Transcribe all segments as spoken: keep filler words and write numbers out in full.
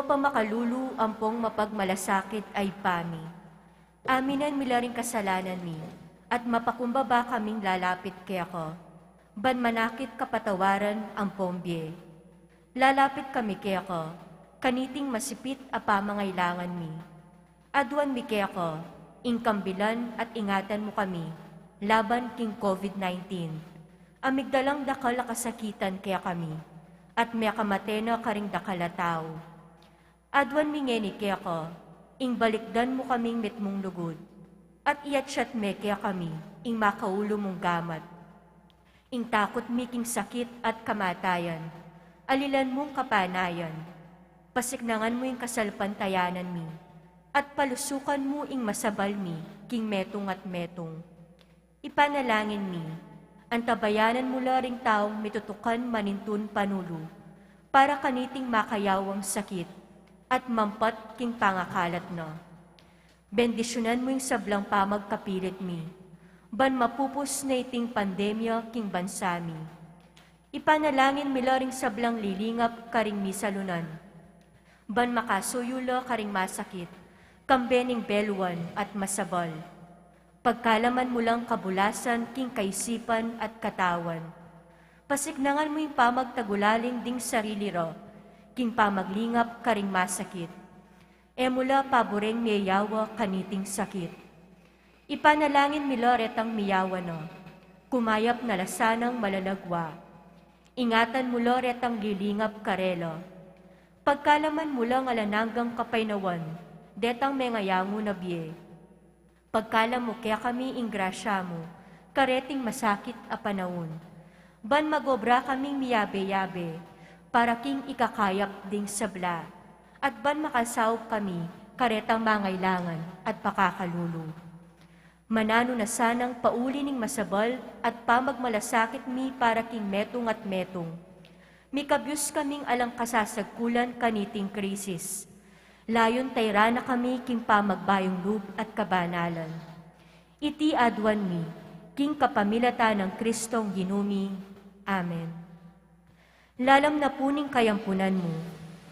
Pamakalulu ampong mapagmalasakit a Ibpa mi, aminan mi la ring kasalanan mi, at mapakumbaba kaming lalapit keka, ban manakit kapatawaran ampong bie. Lalapit kami keka, kaniting masipit a pamangailangan mi. Aduan mi keka, ing kambilan at ingatan mu kami, laban king COVID nineteen. A migdalang dakal a kasakitan kekami, at mekamate na karing dakal a tau. Aduan mi ngeni keka, ing balikdan mu kaming mitmung lugud, at iyatyat me kekami, ing makaulu mung gamat. Ing takut mi king sakit at kamatayan, alilan mung kapanayan, pasiknangan mu ing kasalpantayanan mi, at palusukan mu ing masabal mi king metung at metung. Ipanalangin mi, antabayanan mu la ring taung mitutukan manintun panulu, para kaniting makayawang sakit, at mampat king pangakalat na. Bendisyunan mu ing sablang pamagkapilit mi, ban mapupus na iting pandemya king bansa mi. Ipanalangin mi la ring sablang lilingap karing misalunan, ban makasuyu la karing masakit, kambe ning beluan at masabal. Pagkalaman mu lang kabulasan king kaisipan at katawan. Pasiknangan mu ing pamagtagulaling ding sarili ra, king pamaglingap karing masakit. E mu la paburing miyawa kaniting sakit. Ipanalangin mi la retang miyawa na, kumayap na la sanang malalagwa. Ingatan mu la retang lilingap karela. Pagkalaman mu lang alang anggang kapaynawan detang mengayangu na bie. Pagkalam mu kekami ing grasya mu kareting masakit a panaun, ban magobra kaming miyabe-yabe para king ikakayap ding sabla, at ban makasaup kami karetang mangailangan at pakakalulu. Mananu na sanang pauli ning masabal at pamagmalasakit mi para king metung at metung. Mikabyus kaming alang kasasagkulan kaniting krisis. Layun tayran na kami king pamagbayung lub at kabanalan. Iti aduan mi, king kapamilatan nang Kristong Ginu mi. Amen. Lalam na pu ning kayampunan mu,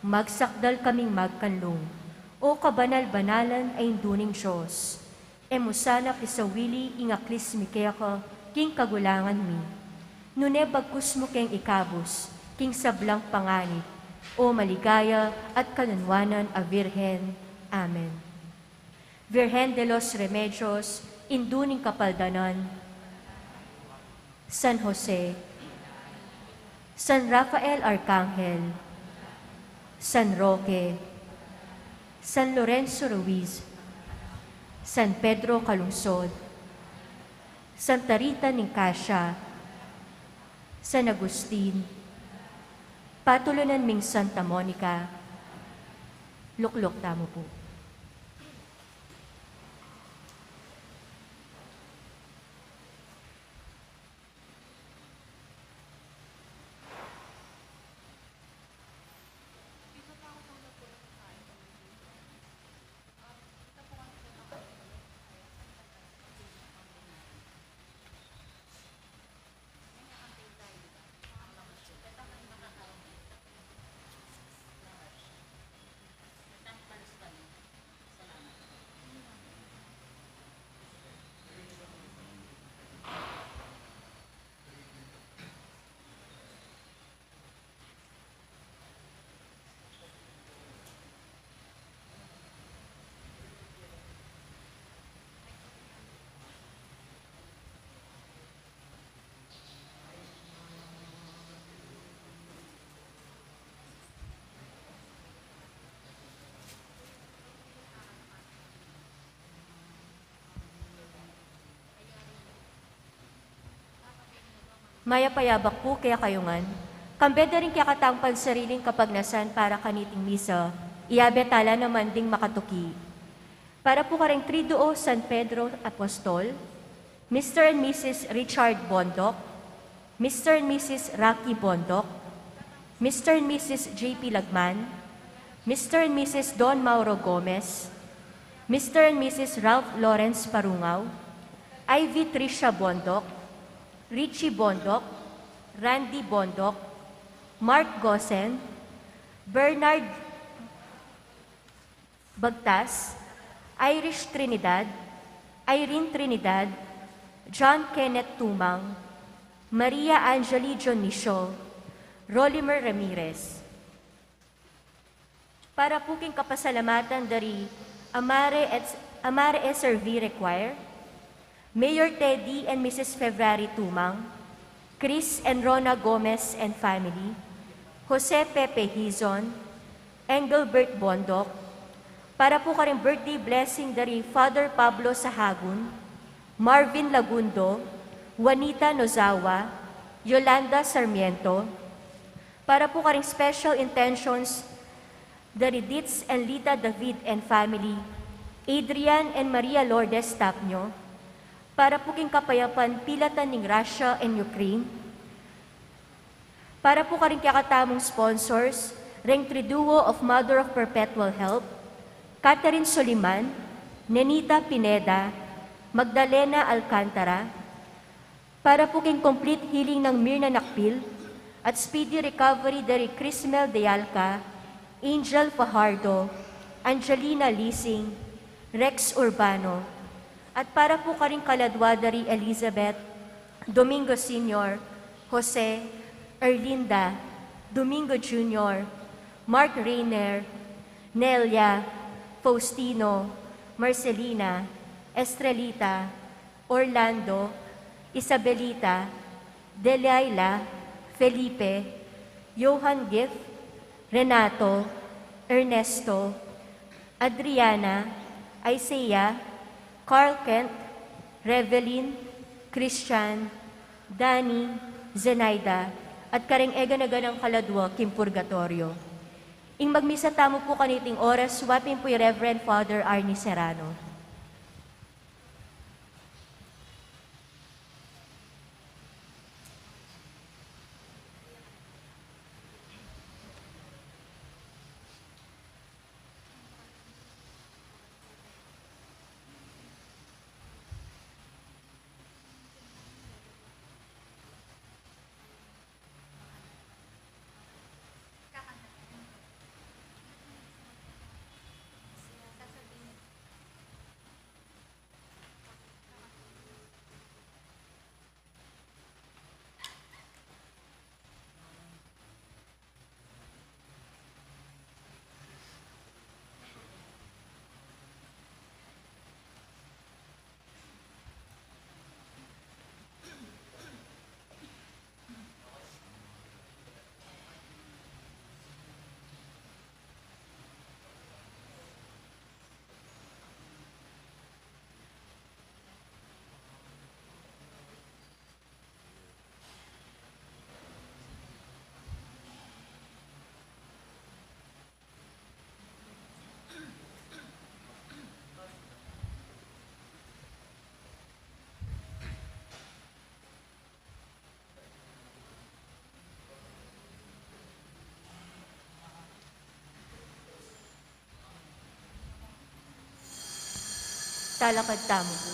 magsakdal kaming magkanlung, O kabanal-banalan a Indu ning Dios. E mu sana pisawili ing aklis mi keka king kagulangan mi. Nune bagkus mu keng ikabus king sablang panganib, O maligaya at kanunwanan a Virgen. Amen. Virgen de los Remedios, Indu ning Kapaldanan, San Jose, San Rafael Arkanghel, San Roque, San Lorenzo Ruiz, San Pedro Calungsod, Santa Rita ning Cascia, San Agustin, patulunan ming Santa Monica, lukluk tamu pu. Mayap a yabak pu kekayu ngan. Kambe da ring kekatang pansariling kapagnasan para kaniting misa, iyabe tala naman ding makatuki. Para pu kareng Triduo San Pedro Apostol, Mister and Missus Richard Bondoc, Mister and Missus Rocky Bondoc, Mister and Missus J P Lagman, Mister and Missus Don Mauro Gomez, Mister and Missus Ralph Lawrence Parungaw, Ivy Tricia Bondoc, Richie Bondoc, Randy Bondoc, Mark Gosen, Bernard Bagtas, Irish Trinidad, Irene Trinidad, John Kenneth Tumang, Maria Angeli Dionisio, Rolimer Ramirez. Para pu king kapasalamatan dari Amare et, Amare S R V Require, Mayor Teddy and Missus February Tumang, Chris and Rona Gomez and family, Jose Pepe Hizon, Engelbert Bondoc, para pu karing birthday blessing dari Father Pablo Sahagun, Marvin Lagundo, Juanita Nozawa, Yolanda Sarmiento, para pu karing special intentions dari Ditz and Lita David and family, Adrian and Maria Lourdes Tapnio, para pu king kapayapan pilatan ning Russia and Ukraine, para pu karing kekatamung sponsors, reng Triduo of Mother of Perpetual Help, Catherine Soliman, Nenita Pineda, Magdalena Alcantara, para pu king complete healing nang Mirna Nakpil at speedy recovery dari Crismel Dealca, Angel Fajardo, Angelina Lising, Rex Urbano, at para pu karing kaladwa dari Elizabeth, Domingo Senior, Jose, Erlinda, Domingo Junior, Mark Rayner, Nelia, Faustino, Marcelina, Estrelita, Orlando, Isabelita, Delilah, Felipe, Johan Gift, Renato, Ernesto, Adriana, Isaiah, Carl Kent, Revelyn, Christian, Danny, Zenaida, at kareng e gana-ganang kaladwa king purgatoryo. Ing magmisa tamu pu kaniting oras, suapi pu i Reverend Father Arnie Serrano. Talakad tamu pu.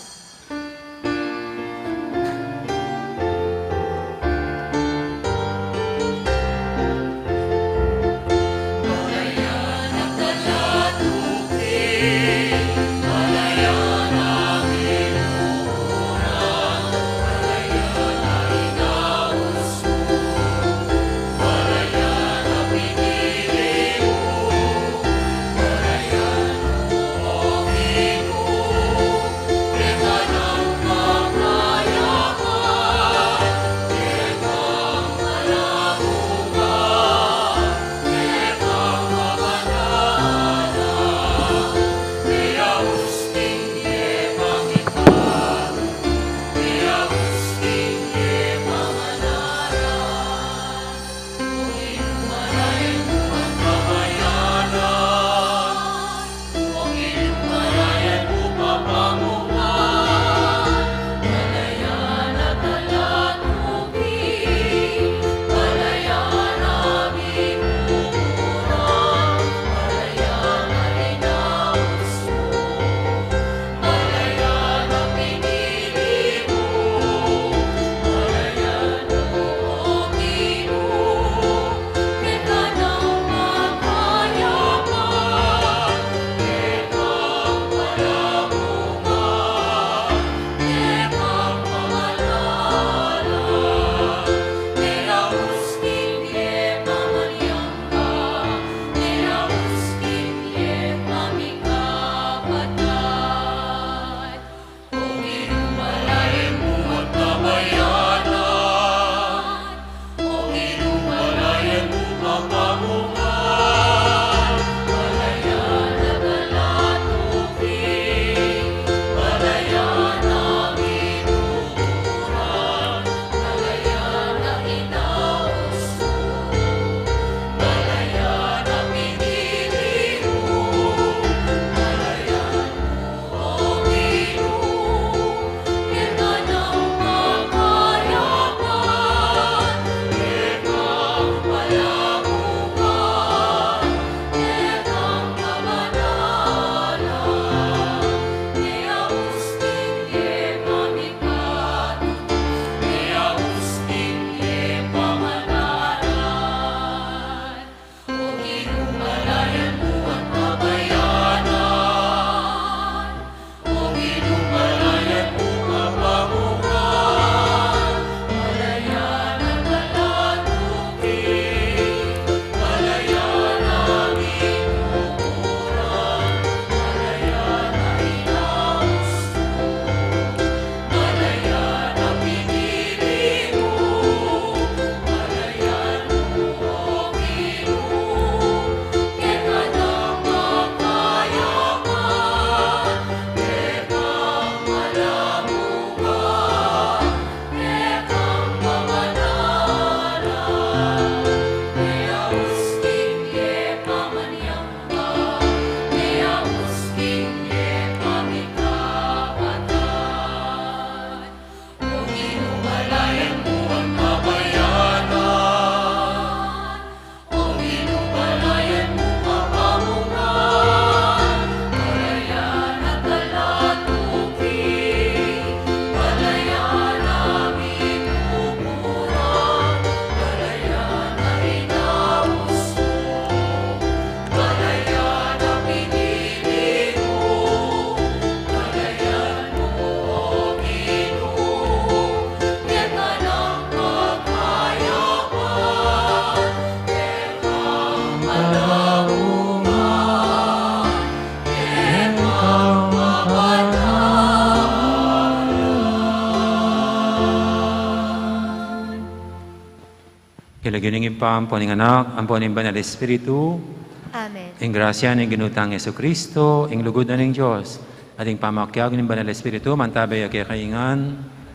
Lagyu ning Ibpa, ampo ning Anak, ampo ning Banal Espiritu. Amen. Ing grasya ning Ginu tang Jesucristo, ing lugud na ning Dios, at ing pamakiabe ning Banal Espiritu, mantabe ya kekayu ngan.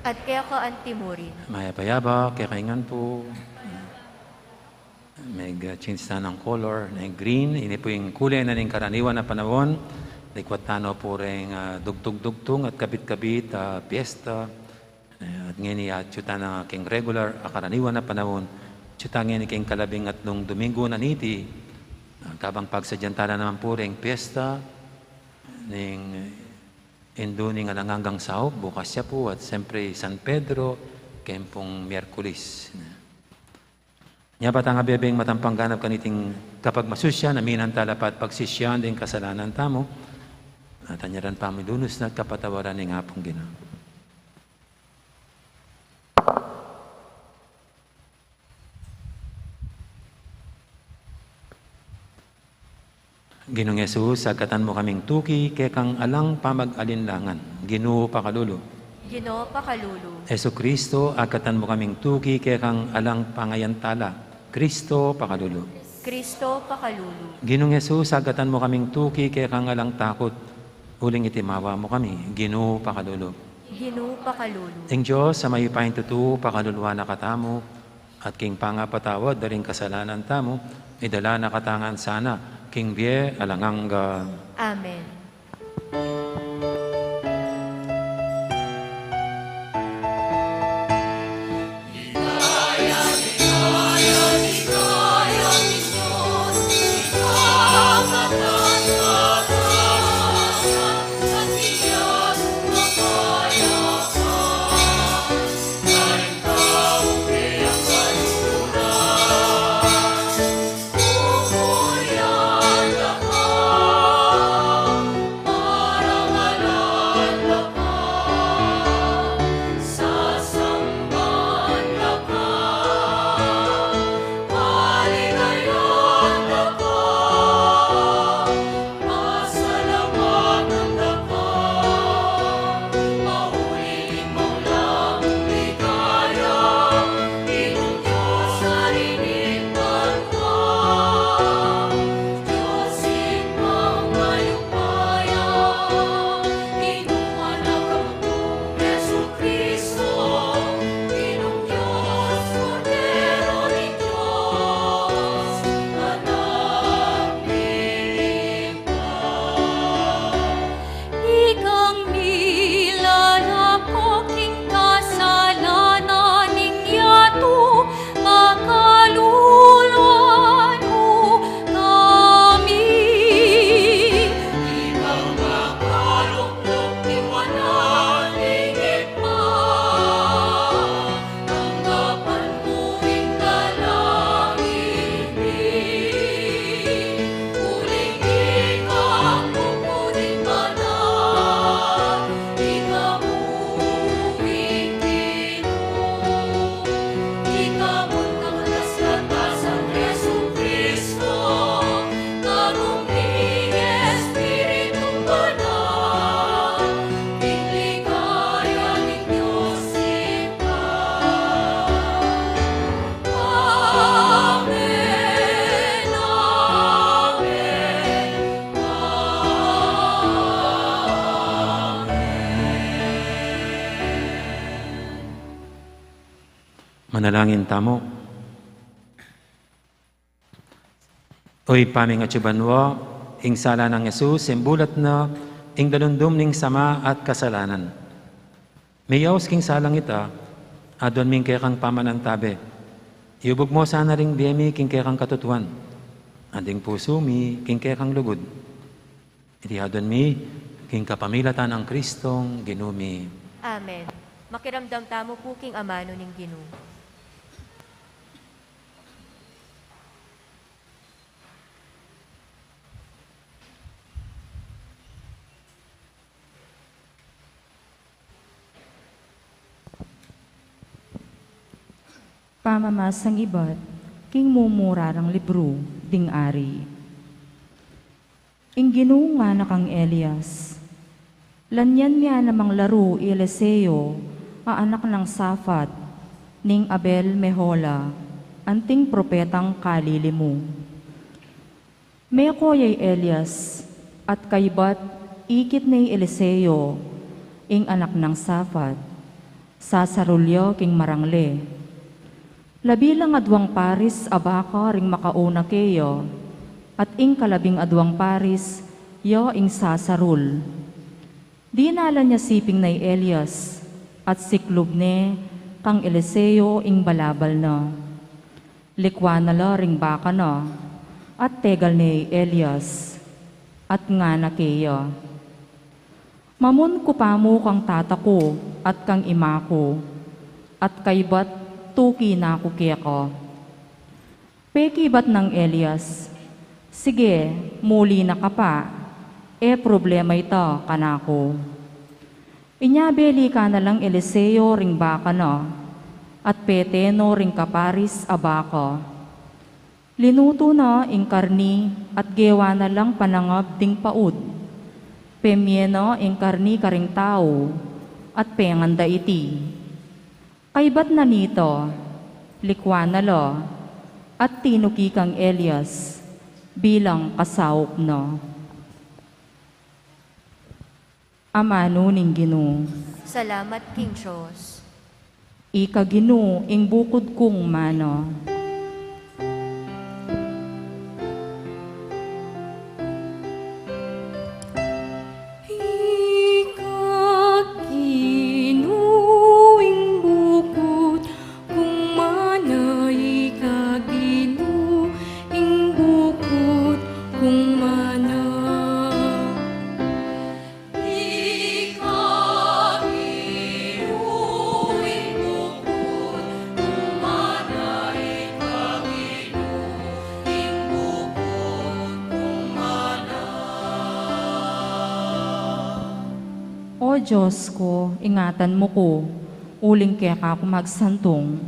At keka antimurin. Mayap a yabak kekayu ngan pu. Meg-change tamu ng color, na ing green, ini pu ing kule na ning karaniwan a panaun. Likwat tana pu reng, ah, dugtung-dugtung at kabit-kabit a piyesta. Eh, at ngeni, ah, atyu tana king regular a karaniwan a panaun. Atyu tana ngeni king kalabing atlung Domingo na niti. Ah, kabang pagsadyan tana naman pu reng piyesta ning Indu ning Alang Anggang Saup, bukas ya pu, at siyempre San Pedro, keng pung Miyerkules. Nya pa tang abebeng matampang ganap kaniting kapagmasusyan, aminan tala pa at pagsisyan ding kasalanan tamu, at anyaran pamilunus na at kapatawaran ning Apung Ginu. Ginung Jesus, agkatan mu kaming tuki kekang alang pamag-alinlangan. Ginu, pakalulu. Ginu, pakalulu. Jesucristo, agkatan mu kaming tuki kekang alang pangayantala. Kristo, pakalulu. Kristo, pakalulu. Ginung Jesus, agkatan mu kaming tuki kekang alang takut. Uling iti mawa mu kami. Ginu, pakalulu. Ginu, pakalulu. Ing Dios a mayupayang tutu, pakaluluan na katamu, at king pangapatawad da ring kasalanan tamu, idala na katamu ngan sana king bie alang angga. Amen. Ikang milalako king kasalanan ning yatu, pakaluluan mu kami. Ikang makalukluk king wanan ning Ibpa, tanggapan mu ing dalangin mi, uling ikang lugud ing banal, ika mu ing Ginu, ika mu ing Katas-katasan, Jesucristo, karung ning Espiritu Banal, king ligaya ning Dios Ibpa. Amen, amen, amen. Manalangin tamu. O Ibpa ming atsu banua, ing sala nang Jesus, simbulat na ing dalundum ning sama at kasalanan. Miyaus king salang ita, aduan mi ing kekang pamanantabe. Iubug mu sana ring bie mi king kekang katutuan, at ing pusu mi king kekang lugud. Iti aduan mi king kapamilatan nang Kristong Ginu mi. Amen. Makiramdam tamu pu king amanu ning Ginu. Pamamasang ibat king mumurarang libru ding ari. Ing Ginu ngana kang Elias, lanyan mi a namang laru i Eliseo a anak nang Safat, ning Abel-mehola. Anting propetang kalili mu. Meko ya i Elias, at kaybat ikit ne i Eliseo, ing anak nang Safat, sasarul ya king marangle. Labi lang aduang paris a baka ring makauna keya, at ing kalabing aduang paris ya ing sasarul. Dinalan ya siping na i Elias, at siklub ne kang Eliseo ing balabal na. Likwan na la ring baka na, at tegal ne i Elias, at ngana keya, "Mamunkupa mu kang tata ku at kang ima ku, at kaybat tuki na ku keka." Pekibat nang Elias, "Sige, muli na ka pa, e problema ita kanaku." Inya belikan na lang Eliseo ring baka na, at pete no ring kaparis a baka. Linutu na ing karni at gewa na lang panangab ding paud. Pemie na ing karni karing tau, at pengan da iti. Kaybat na nita, likwan na la, at tinuki kang Elias bilang kasaup na. Amanu ning Ginu. Salamat king Dios. Ika Ginu ing bukud kung mana. Ika Ginu ing bukud kung mana, ika Ginu ing bukud kung mana. Ika Ginu ing bukud kung mana, ika Ginu ing bukud kung mana. O Dios ku, ingatan mu ku, uling keka ku magsantung.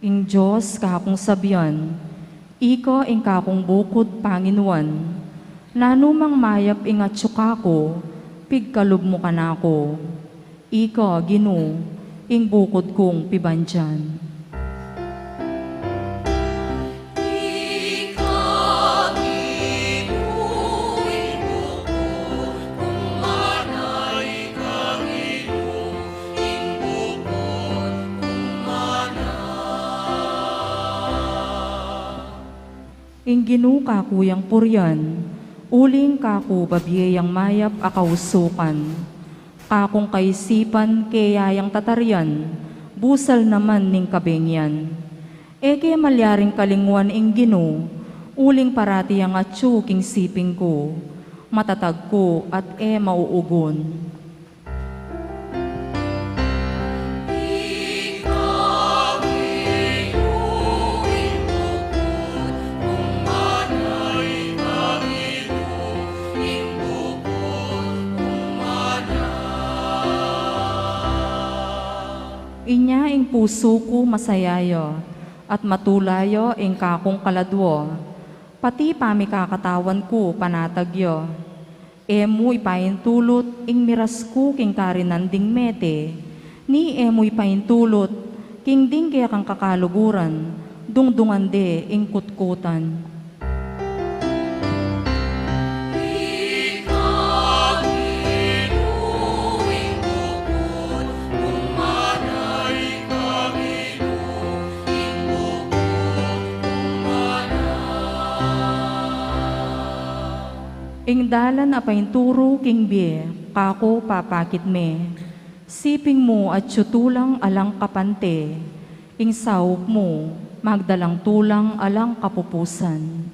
Ing Dios kakung sabian, ika ing kakung bukud panginuan. Nanu mang mayap ing atyu kaku, pigkalub mu kanaku. Ika, Ginu, ing bukud kung pibandian. Ika, Ginu, ing bukud kung mana, ika, Ginu, ing bukud kung mana. Ing Ginu kaku yang purian, uling kaku babie yang mayap a kausukan. Kakung kaisipan keya yang tatarian, busal naman ning kabengian. E ke malyaring kalinguan ing Ginu, uling parati yang atyu king siping ku, matatag ku at e mauugun. Inya ing pusu ku masaya ya, at matula ya ing kakung kaladua, pati pamikakatawan ku panatag ya. E mu ipaintulut ing miras ku king karinan ding mete, ni e mu ipaintulut king ding kekang kakaluguran, dungdungan de ing kutkutan. Ing dalan a painturu king bie, kaku papakit me. Siping mu atyu tulang alang kapante, ing saup mu magdalang tulang alang kapupusan.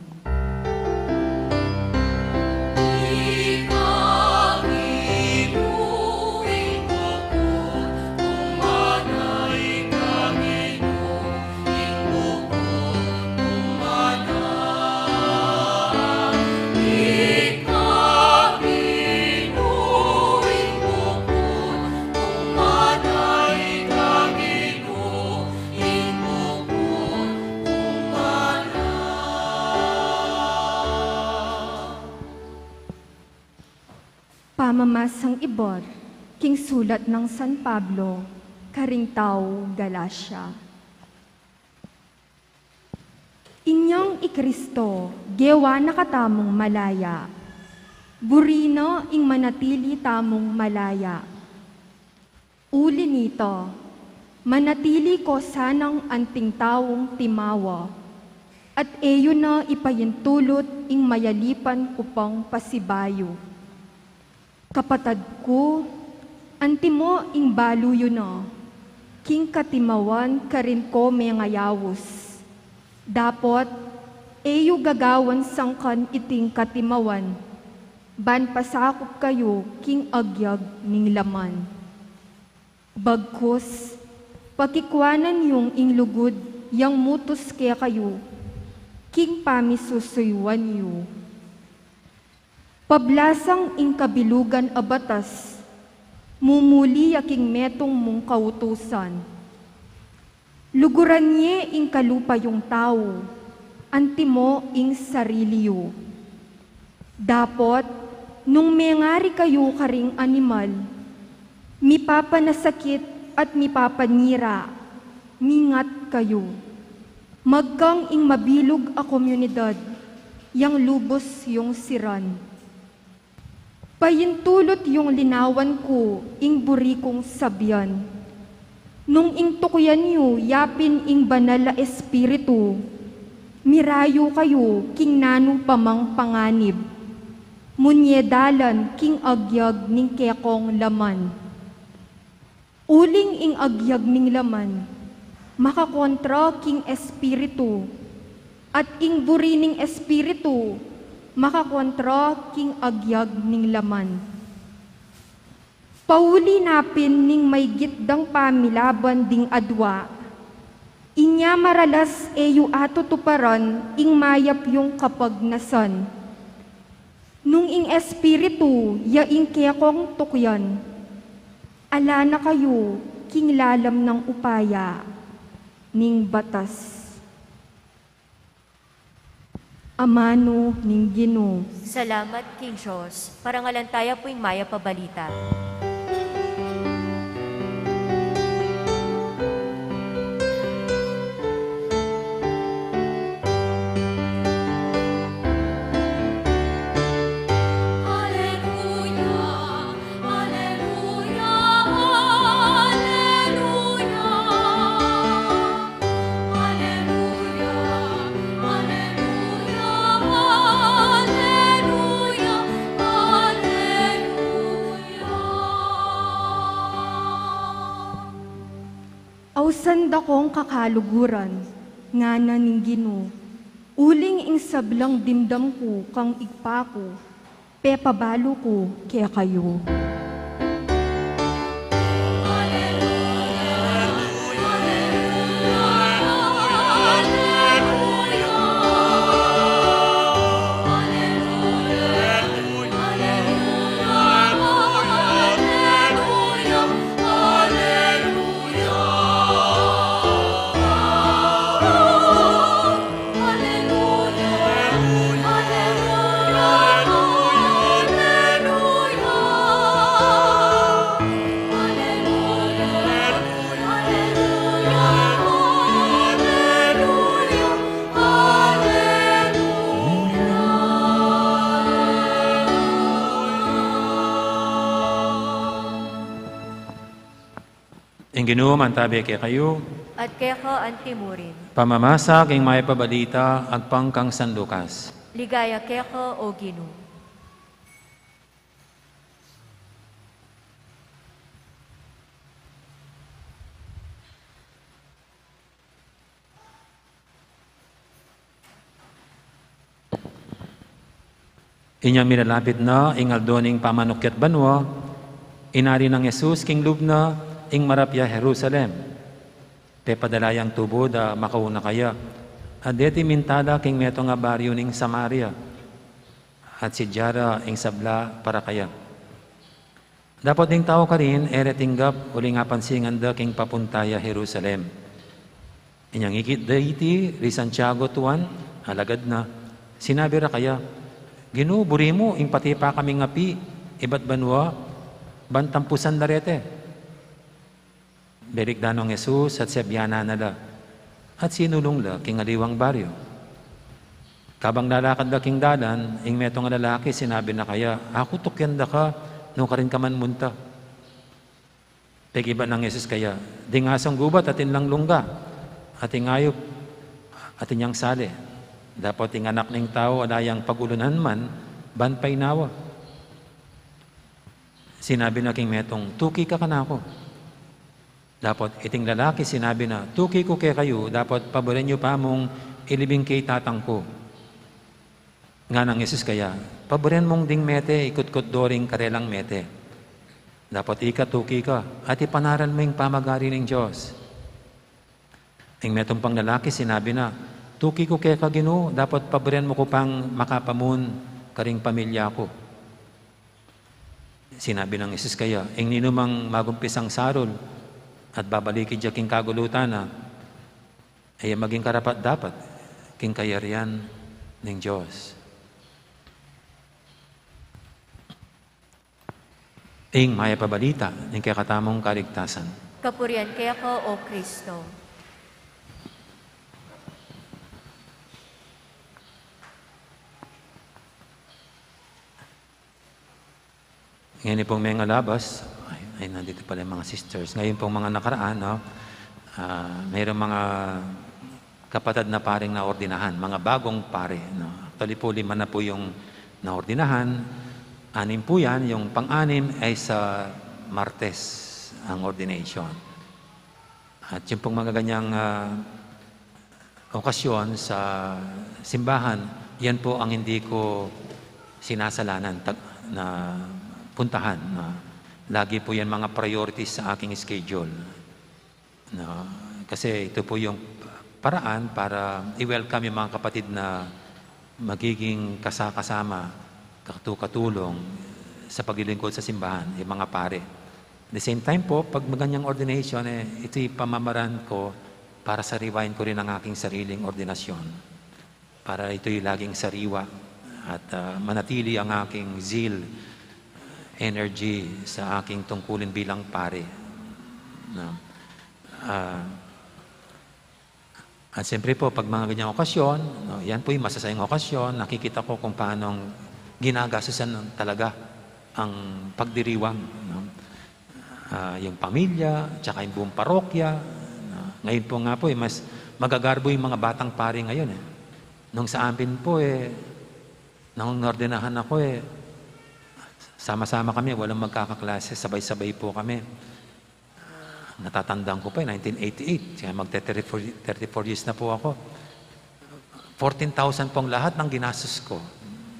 Pamamasang ibat king sulat nang San Pablo karing tau Galacia. Inyang i Kristo, gewa na katamung malaya. Buri na ing manatili tamung malaya. Uli nita, manatili ko sanang anting taung timawa, at e yu na ipayintulut ing mayalipan ku pang pasibayu. Kapatad ku, antimo ing balu yu na, king katimawan karin ko mengayaus. Dapot, e yu gagawan sangkan iting katimawan, ban pasakup kayu king agyag ning laman. Bagkus, pakikuanan yung ing lugud yang mutus kekayu, king pamisusuyuan yu. Pablasang ing kabilugan a batas, mumuli ya king metung mung kautusan. Luguran ye ing kalupa yung tau, antimo ing sarili yu. Dapot, nung mengari kayu karing animal, mipapanasakit at mipapanira, mingat kayu. Magkang ing mabilug a komunidad, yang lubus yung siran. Payintulut yung linawan ku ing buri kung sabian. Nung ing tukuyan yu yapin ing Banal a Espiritu, mirayu kayu king nanu pa mang panganib, munye dalan king agyag ning kekong laman. Uling ing agyag ning laman makakontra king Espiritu, at ing buri ning Espiritu makakontra king agyag ning laman. Pauli na pin ning maygit dang pamilaban ding adua, inya maralas e yu atutuparan ing mayap yung kapagnasan. Nung ing Espiritu ya ing kekong tukuyan, ala na kayu king lalam nang upaya ning batas. Amanu ning Ginu. Salamat king Dios. Parangalan taya pu ing mayap a balita. Aleluya, aleluya, aleluya. Aleluya, aleluya, aleluya, aleluya. Ausan da kong kakaluguran, ngana ning Ginu, uling ing sablang dimdam ku kang Ibpa ku, pepabalu ku kekayu. Ing Ginu mantabe kekayu. At keka antimurin. Pamamasa king mayap a balita agpang kang San Lucas. Ligaya keka, O Ginu. Inya milalapit na ing aldo ning pamanukyat banua, inari nang Jesus king lub na ing marapya Jerusalem. Pepadala yang tubu da makauna kaya, at deti mintala king metung a baryu ning Samaria, at sidya ra ing sabla para kaya. Dapot ding tau karin e re tinggap uling apansingan da king papunta ya Jerusalem. Inyang ikit da iti ri Santiago at Juan, alagad na, sinabi ra kaya, Ginu, buri mu ing pati pa kaming api ibat banua ban tampusan da reti? Belikdan nong Jesus at siabyanan na la, at sinulung la king aliwang baryu. Kabang lalakad la king dalan, ing metung a lalaki sinabi na kaya, "Aku, tukyan da ka, nukarin ka man munta." Pegibatan nang Jesus kaya, "Ding asung gubat atin lang lungga, at ing ayup atin yang sali. Dapot ing Anak ning Tau ala yang pagulunan man ban painawa." Sinabi na king metung, "Tuki ka kanaku." Dapot iting lalaki sinabi na, "Tuki ku kekayu, dapot paburen yu pa mung ilibing ke i tatang ku." Ngana nang Jesus kaya, "Paburen mung ding mete ikutkut do ring karelang mete. Dapot ika tuki ka, at ipanaral mu ing pamagari ning Dios." Ing metung pang lalaki sinabi na, "Tuki ku keka, Ginu, dapot paburen mu ku pang makapamun karing pamilya ku." Sinabi nang Jesus kaya, "Ing ninumang magumpisang sarul at babalikan ya king kagulutan na, e ya maging karapat-dapat king kayarian ning Dios." Ing mayap a balita ning kekatamung kaligtasan. Kapurian keka, O Kristo. Ngayon pong mga labas, ay, ay, nandito pala yung mga sisters. Ngayon pong mga nakaraan, no? Ah, mayroong mga kapatid na pareng naordinahan, mga bagong pare, no? Actually po, lima na po yung naordinahan. Anim po yan, yung pang-anim ay sa Martes ang ordination. At yung pong mga ganyang, ah, okasyon sa simbahan, yan po ang hindi ko sinasalanan tag-, na puntahan, no? Lagi po yan mga priorities sa aking schedule, no? Kasi ito po yung paraan para i-welcome yung mga kapatid na magiging kasakasama, katu-, katulong sa paglilingkod sa simbahan, yung mga pare. At the same time po, pag maganyang ordination, eh, ito'y pamamaraan ko para sariwain ko rin ang aking sariling ordinasyon. Para ito'y laging sariwa at, ah, manatili ang aking zeal, energy sa aking tungkulin bilang pare. No? Ah, at siyempre po, pag mga ganyang okasyon, no, yan po yung masasayang okasyon, nakikita ko kung paano ginagastusan talaga ang pagdiriwang, no? Ah, yung pamilya, tsaka yung buong parokya, no? Ngayon po nga po, eh, mas magagarbo yung mga batang pare ngayon, eh. Nung sa amin po, eh, nung inordenahan ako, eh, sama-sama kami, walang magkakaklase, sabay-sabay po kami. Natatandaan ko pa, eh, nineteen eighty-eight. Kaya magte-thirty-four, thirty-four years na po ako. Fourteen thousand pong lahat ng ginastos ko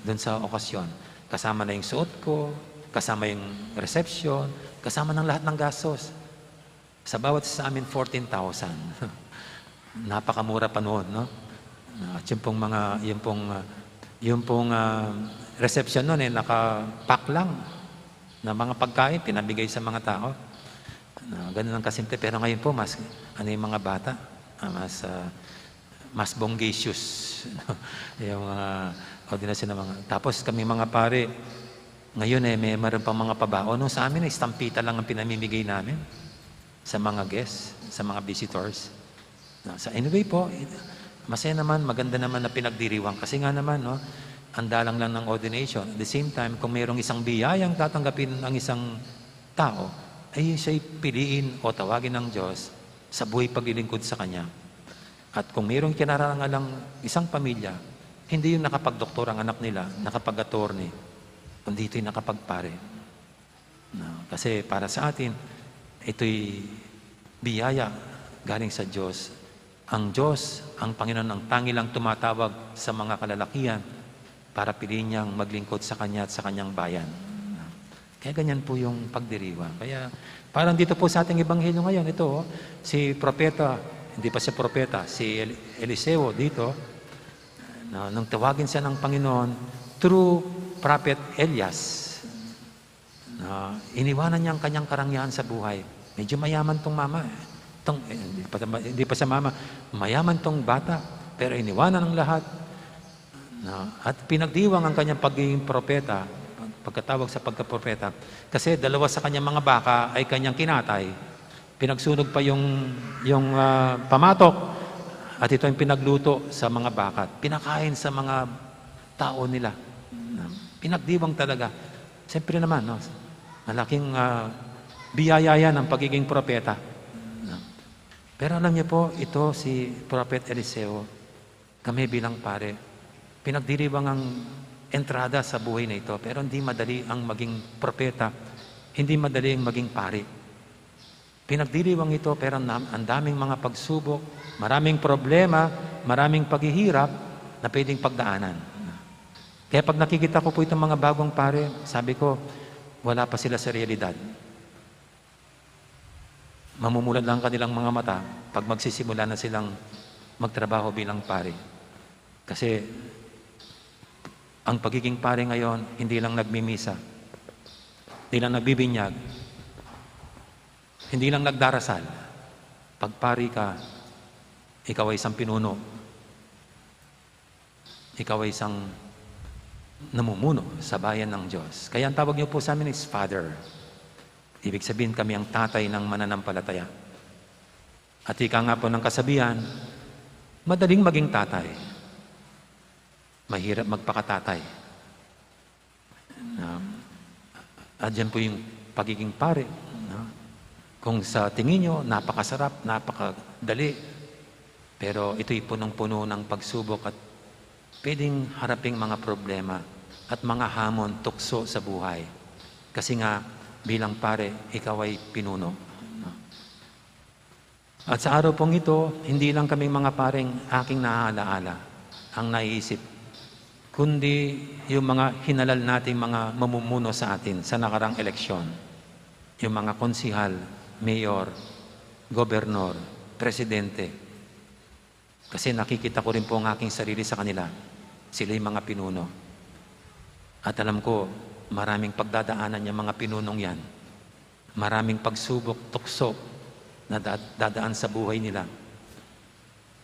dun sa okasyon. Kasama na yung suot ko, kasama yung reception, kasama ng lahat ng gastos. Sa bawat sa amin, fourteen thousand. Napakamura pa noon, no? At yung pong mga, yung pong, ah, yung pong, ah, reception noon, eh, naka-pack lang na mga pagkain, pinabigay sa mga tao. Na, ganun ang kasimple. Pero ngayon po, mas, ano, yung mga bata, ah, mas, ah, mas bongacious, no? Yung mga ordinasyon ng mga, tapos kami mga pare, ngayon, eh, may meron pang mga pabaon. Nung sa amin, eh, istampita lang ang pinamimigay namin sa mga guests, sa mga visitors. No, sa, anyway po, it-, masaya naman, maganda naman na pinagdiriwang. Kasi nga naman, no, ang dalang lang ng ordination. At the same time, kung mayroong isang biyayang tatanggapin ang isang tao, ay siya'y piliin o tawagin ng Diyos sa buhay paglilingkod sa Kanya. At kung mayroong kinararangalang isang pamilya, hindi yung nakapagdoktor ang anak nila, nakapag-attorney, kundi ito'y nakapagpare. No, kasi para sa atin, ito'y biyaya galing sa Diyos. Ang Diyos, ang Panginoon, ang tanging tumatawag sa mga kalalakihan para piliin niyang maglingkod sa Kanya at sa Kanyang bayan. No? Kaya ganyan po yung pagdiriwang. Kaya parang dito po sa ating ebanghelyo ngayon, ito, oh, si propeta, hindi pa siya propeta, si El-, Eliseo dito, no, nung tawagin siya ng Panginoon through Prophet Elias, na iniwanan niya ang kanyang karangyaan sa buhay. Medyo mayaman 'tong mama, eh. 'Tong, eh, hindi pa, hindi pa siya mama, mayaman 'tong bata, pero iniwanan ang lahat. Na, at pinagdiwang ang kanyang pagiging propeta, pag-, pagkatawag sa pagkapropeta. Kasi dalawa sa kanyang mga baka ay kanyang kinatay. Pinagsunog pa yung, yung, ah, pamatok. At ito ang pinagluto sa mga bakat, pinakain sa mga tao nila. Pinagdiwang talaga. Siyempre naman, no? Malaking, ah, biyaya yan ang pagiging propeta. Pero alam niyo po, ito si Prophet Eliseo, kami bilang pare, pinagdiriwang ang entrada sa buhay na ito, pero hindi madali ang maging propeta, hindi madali ang maging pari. Pinagdiriwang ito, pero ang, ang daming mga pagsubok, maraming problema, maraming paghihirap na pwedeng pagdaanan. Kaya pag nakikita ko po itong mga bagong pare, sabi ko, wala pa sila sa realidad. Mamumula lang kanilang mga mata pag magsisimula na silang magtrabaho bilang pari. Kasi ang pagiging pari ngayon, hindi lang nagmimisa, hindi lang nagbibinyag, hindi lang nagdarasal. Pag pari ka, ikaw ay isang pinuno. Ikaw ay isang namumuno sa bayan ng Diyos. Kaya ang tawag niyo po sa amin is Father. Ibig sabihin, kami ang tatay ng mananampalataya. At ika nga po ng kasabihan, madaling maging tatay. Mahirap magpakatatay. Na, at yan po yung pagiging pare. Na, kung sa tingin nyo, napakasarap, napakadali, pero ito'y punong-puno ng pagsubok at pwedeng haraping mga problema at mga hamon, tukso sa buhay. Kasi nga, bilang pare, ikaw ay pinuno. At sa araw pong ito, hindi lang kaming mga pareng aking naaalala ang naiisip, kundi yung mga hinalal nating mga mamumuno sa atin sa nakarang eleksyon, yung mga konsihal, mayor, gobernor, presidente. Kasi nakikita ko rin po ang aking sarili sa kanila. Sila yung mga pinuno. At alam ko, maraming pagdadaanan yung mga pinunong yan. Maraming pagsubok, tukso na da-, dadaan sa buhay nila.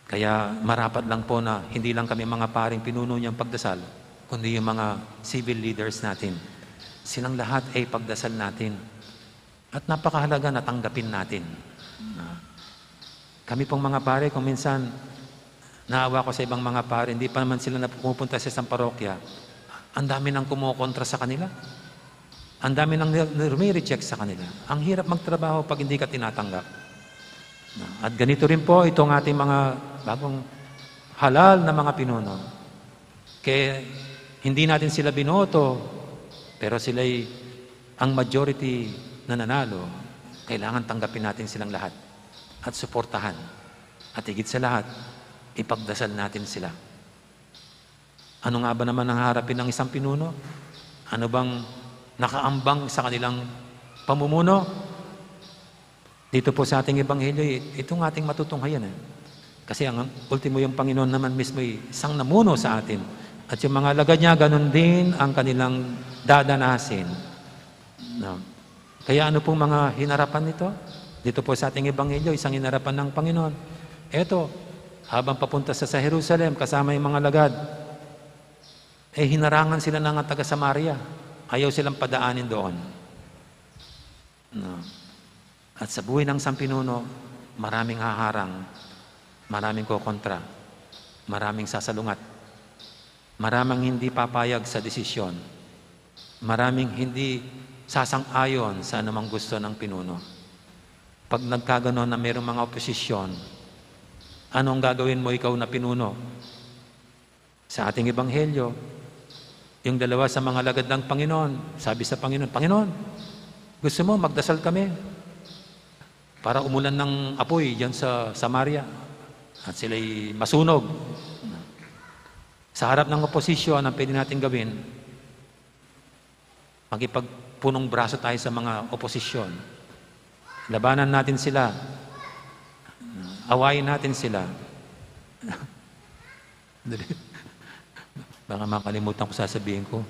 Kaya marapat lang po na hindi lang kami mga paring pinuno niyang pagdasal, kundi yung mga civil leaders natin. Silang lahat ay pagdasal natin. At napakahalaga na tanggapin natin. Na kami pong mga pare, kung minsan, naawa ko sa ibang mga pare, hindi pa naman sila na pumupunta sa isang parokya, ang dami nang kumokontra sa kanila. Ang dami nang nire-, nire-reject sa kanila. Ang hirap magtrabaho pag hindi ka tinatanggap. Na, at ganito rin po itong ating mga bagong halal na mga pinuno. Kaya hindi natin sila binoto, pero sila'y ang majority na nanalo, kailangan tanggapin natin silang lahat at suportahan. At higit sa lahat, ipagdasal natin sila. Ano nga ba naman ang harapin ng isang pinuno? Ano bang nakaambang sa kanilang pamumuno? Dito po sa ating ebanghelyo, eh, itong ating matutunghayan, eh. Kasi ang ultimo, yung Panginoon naman mismo, eh, siyang namuno sa atin. At yung mga alagad niya, ganun din ang kanilang dadanasin. No? Kaya ano pong mga hinarapan nito? Dito po sa ating ebanghelyo, isang hinarapan ng Panginoon. Eto, habang papunta sa, sa Jerusalem, kasama yung mga alagad, eh, hinarangan sila ng taga Samaria. Ayaw silang padaanin doon. No? At sa buhay ng isang pinuno, maraming haharang, maraming kokontra, maraming sasalungat, maraming hindi papayag sa desisyon, maraming hindi sasang-ayon sa anumang gusto ng pinuno. Pag nagkaganon na mayroong mga oposisyon, anong gagawin mo, ikaw na pinuno? Sa ating ebanghelyo, yung dalawa sa mga alagad ng Panginoon, sabi sa Panginoon, "Panginoon, gusto mo magdasal kami para umulan ng apoy diyan sa Samaria at sila'y masunog?" Sa harap ng oposisyon, ang pwede nating gawin, makipagpunong braso tayo sa mga oposisyon. Labanan natin sila. Awayin natin sila. Dali. Baka makalimutan ko sasabihin ko.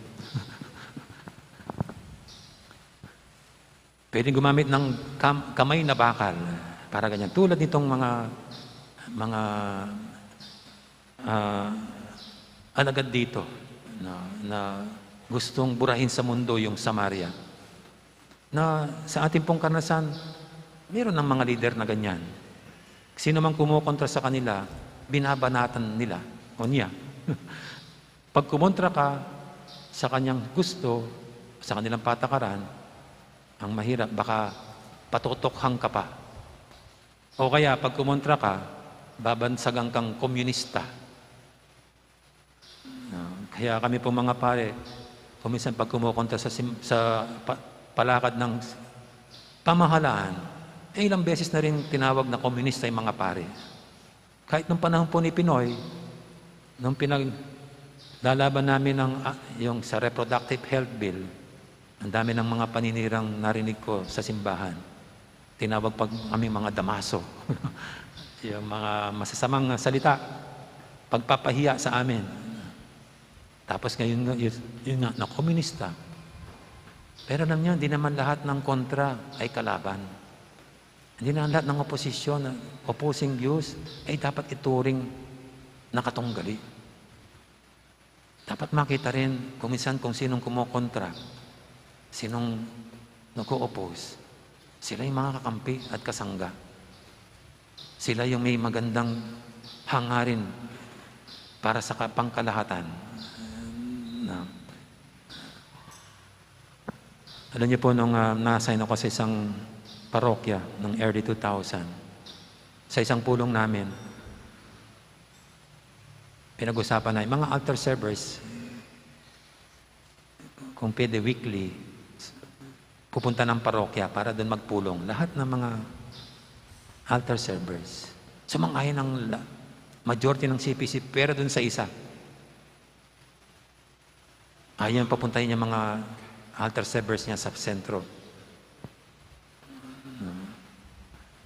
Pwedeng gumamit ng kam-, kamay na bakal para ganyan. Tulad nitong mga, mga, ah, alagad dito na, na gustong burahin sa mundo yung Samaria. Na sa ating pong karanasan, meron ng mga lider na ganyan. Sino mang kumokontra sa kanila, binabanatan nila o niya. Pag kumontra ka sa kanyang gusto, sa kanilang patakaran, ang mahirap, baka patutukhang ka pa. O kaya, pag kumontra ka, babansagan kang komunista. Ah, kaya kami po, mga pare, kung minsan pag kumukontra sa sim-, sa pa-, palakad ng pamahalaan, eh, ilang beses na rin tinawag na komunista yung mga pare. Kahit nung panahon po ni Pinoy, nung pinaglalaban namin ang, ah, yung sa Reproductive Health Bill, ang dami ng mga paninirang narinig ko sa simbahan. Tinawag pag kami mga damaso. Yung mga masasamang salita, pagpapahiya sa amin. Tapos ngayon nga, yun, yun nga, na komunista. Pero alam niyo, hindi naman lahat ng kontra ay kalaban. Hindi naman lahat ng oposisyon, opposing views, ay dapat ituring na katunggali. Dapat makita rin kung minsan kung sinong kumokontra, sinong nag-o-oppose. Sila yung mga kakampi at kasangga. Sila yung may magandang hangarin para sa ka-, pangkalahatan. Na, alam niyo po, nung, ah, na-assign ako sa isang parokya ng early two thousand, sa isang pulong namin, pinag-usapan na yung mga altar servers, kung pwede weekly, pupunta ng parokya para doon magpulong. Lahat ng mga altar servers. Sumang-ayon ang la-, majority ng C P C, pero doon sa isa. Ayaw papuntahin yung mga altar servers niya sa sentro.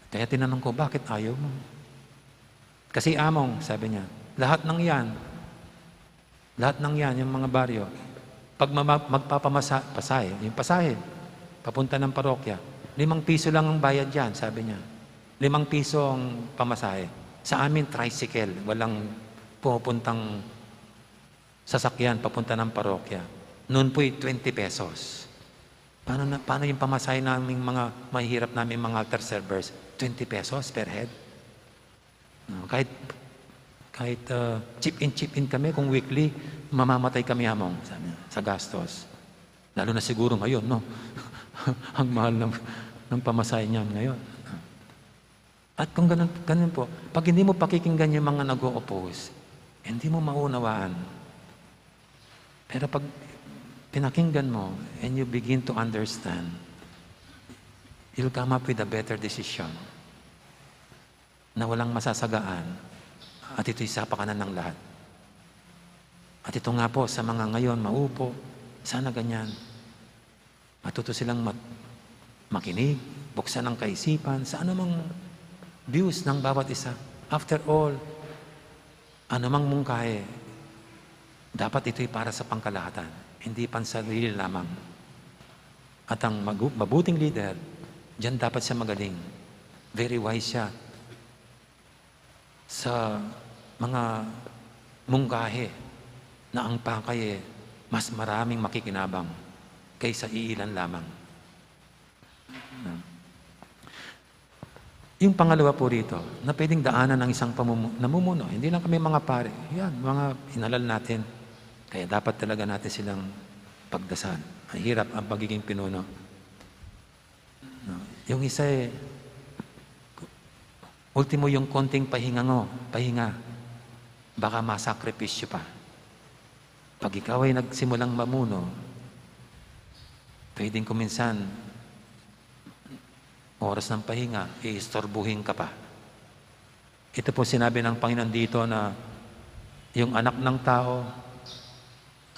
Kaya tinanong ko, "Bakit ayaw mo?" "Kasi, Among," sabi niya, "lahat ng yan, lahat ng yan, yung mga baryo, pag mama-, magpapamasa-, pasahe, yung pasahe, papunta ng parokya, limang piso lang ang bayad yan," sabi niya. "Limang piso ang pamasahe. Sa amin, tricycle, walang pumupuntang sasakyan papunta ng parokya. Noon po'y twenty pesos." Paano na, paano yung pamasahe naming mga mahihirap naming mga altar servers? Twenty pesos per head? No, kahit, kahit, ah, chip in, chip in kami, kung weekly, mamamatay kami, Among, sabi niya, sa gastos. Lalo na siguro ngayon, no? Ang mahal ng, ng pamasahe niyan ngayon. At kung ganun, ganun po, pag hindi mo pakikinggan yung mga nag-o-oppose, hindi mo maunawaan. Pero pag pinakinggan mo and you begin to understand, you'll come up with a better decision na walang masasagaan at ito'y sapakanan ng lahat. At ito nga po, sa mga ngayon maupo, sana ganyan. Matuto silang mat-, makinig, buksan ang kaisipan sa anumang views ng bawat isa. After all, anumang mungkahi, dapat ito'y para sa pangkalahatan, hindi pansarili lamang. At ang magu-, mabuting leader, diyan dapat siya magaling. Very wise siya sa mga mungkahi na ang pakay, eh, mas maraming makikinabang kaysa iilan lamang. Yung pangalawa po rito, na pwedeng daanan ng isang pamumu-, namumuno, hindi lang kami mga pare, yan, mga inalal natin. Kaya dapat talaga natin silang pagdasal. Mahirap ang pagiging pinuno. No? Yung isa, eh, ultimo yung konting pahinga mo, pahinga, baka masakripisyo pa. Pag ikaw ay nagsimulang mamuno, pwedeng kuminsan, oras ng pahinga, iistorbuhin ka pa. Ito po sinabi ng Panginoon dito na yung anak ng tao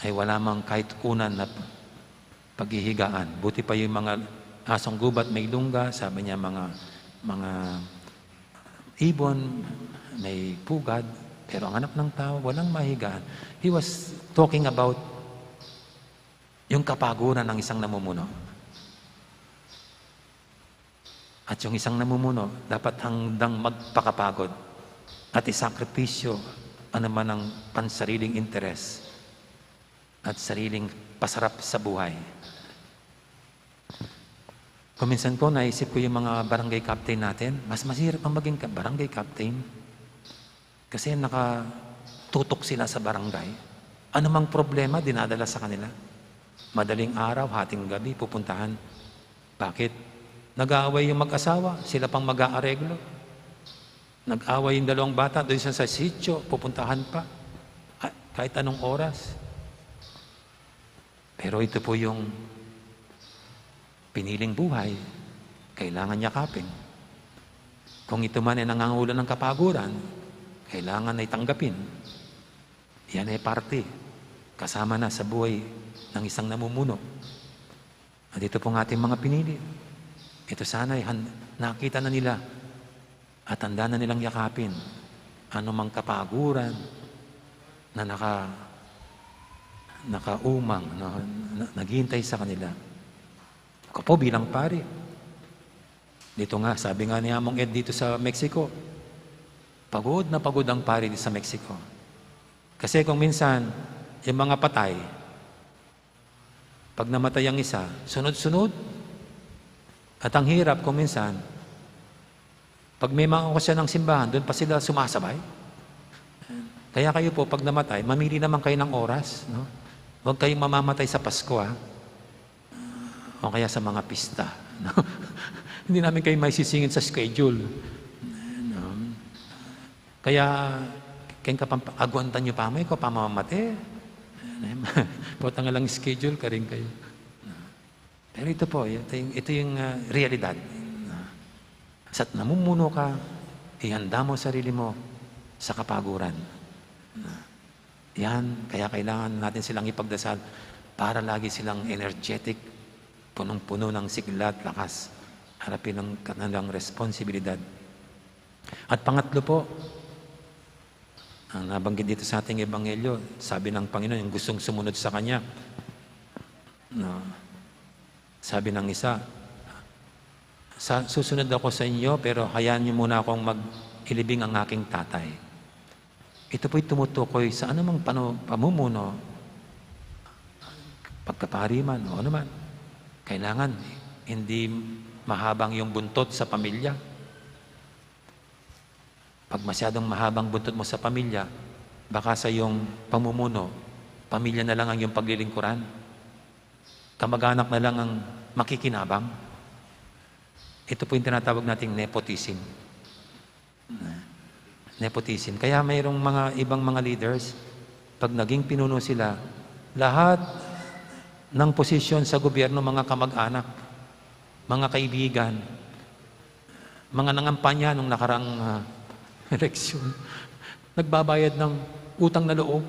ay wala mang kahit unan na paghihigaan. Buti pa yung mga asong gubat may lungga, sabi niya, mga, mga ibon may pugad, pero ang anak ng tao walang mahigaan. He was talking about yung kapaguran ng isang namumuno. At yung isang namumuno, dapat handang magpakapagod at isakripisyo anuman ang pansariling interes at sariling pasarap sa buhay. Kuminsan po, naisip ko yung mga barangay captain natin, mas masirap ang maging ka-, barangay captain. Kasi nakatutok sila sa barangay. Anumang problema, dinadala sa kanila. Madaling araw, hating gabi, pupuntahan. Bakit? Nag-aaway yung mag-asawa, sila pang mag-aareglo. Nag-away yung dalawang bata, doon sa, sa sitio, pupuntahan pa. Ah, kahit anong oras. Pero ito po yung piniling buhay, kailangan yakapin. Kung ito man ay nangangailangan ng kapaguran, kailangan ay tanggapin. Yan ay parte, kasama na sa buhay ng isang namumuno. At ito pong ating mga pinili. Ito sana ay han-, nakita na nila at handa na nilang yakapin anumang kapaguran na naka-, nakaumang, no, na, naghihintay sa kanila. Ako po bilang pari, dito nga, sabi nga ni Among Ed dito sa Mexico, pagod na pagod ang pari dito sa Mexico. Kasi kung minsan, yung mga patay, pag namatay ang isa, sunod-sunod. At ang hirap kung minsan, pag may mga okasyon ng simbahan, doon pa sila sumasabay. Kaya kayo po, pag namatay, mamili naman kayo ng oras, no? Huwag kayong mamamatay sa Pasko, ha? O kaya sa mga pista, no? Hindi namin kayo maisisingit sa schedule. No? Kaya, keng Kapampa-, agwantan nyo pa mo, ikaw pa mamamate. Potang lang schedule ka rin kayo. Pero ito po, ito yung, ito yung, ah, realidad. Sa't namumuno ka, ihanda mo sarili mo sa kapaguran. Yan, kaya kailangan natin silang ipagdasal para lagi silang energetic, punong-puno ng sigla at lakas. Harapin ang kanilang responsibilidad. At pangatlo po, ang nabanggit dito sa ating ebanghelyo, sabi ng Panginoon, yung gustong sumunod sa Kanya. No. Sabi ng isa, "Sa-, susunod ako sa inyo, pero hayaan niyo muna akong mag-, ilibing ang aking tatay." Ito po'y tumutukoy sa anumang panu-, pamumuno, pagkapari man o anuman. Kailangan hindi mahabang yung buntot sa pamilya. Pag masyadong mahabang buntot mo sa pamilya, baka sa iyong pamumuno, pamilya na lang ang iyong paglilingkuran. Kamag-anak na lang ang makikinabang. Ito po yung tinatawag nating nepotism. Nepotism. Kaya mayroong mga ibang mga leaders, pag naging pinuno sila, lahat ng posisyon sa gobyerno, mga kamag-anak, mga kaibigan, mga nangampanya nung nakarang, ah, eleksyon, nagbabayad ng utang na loob.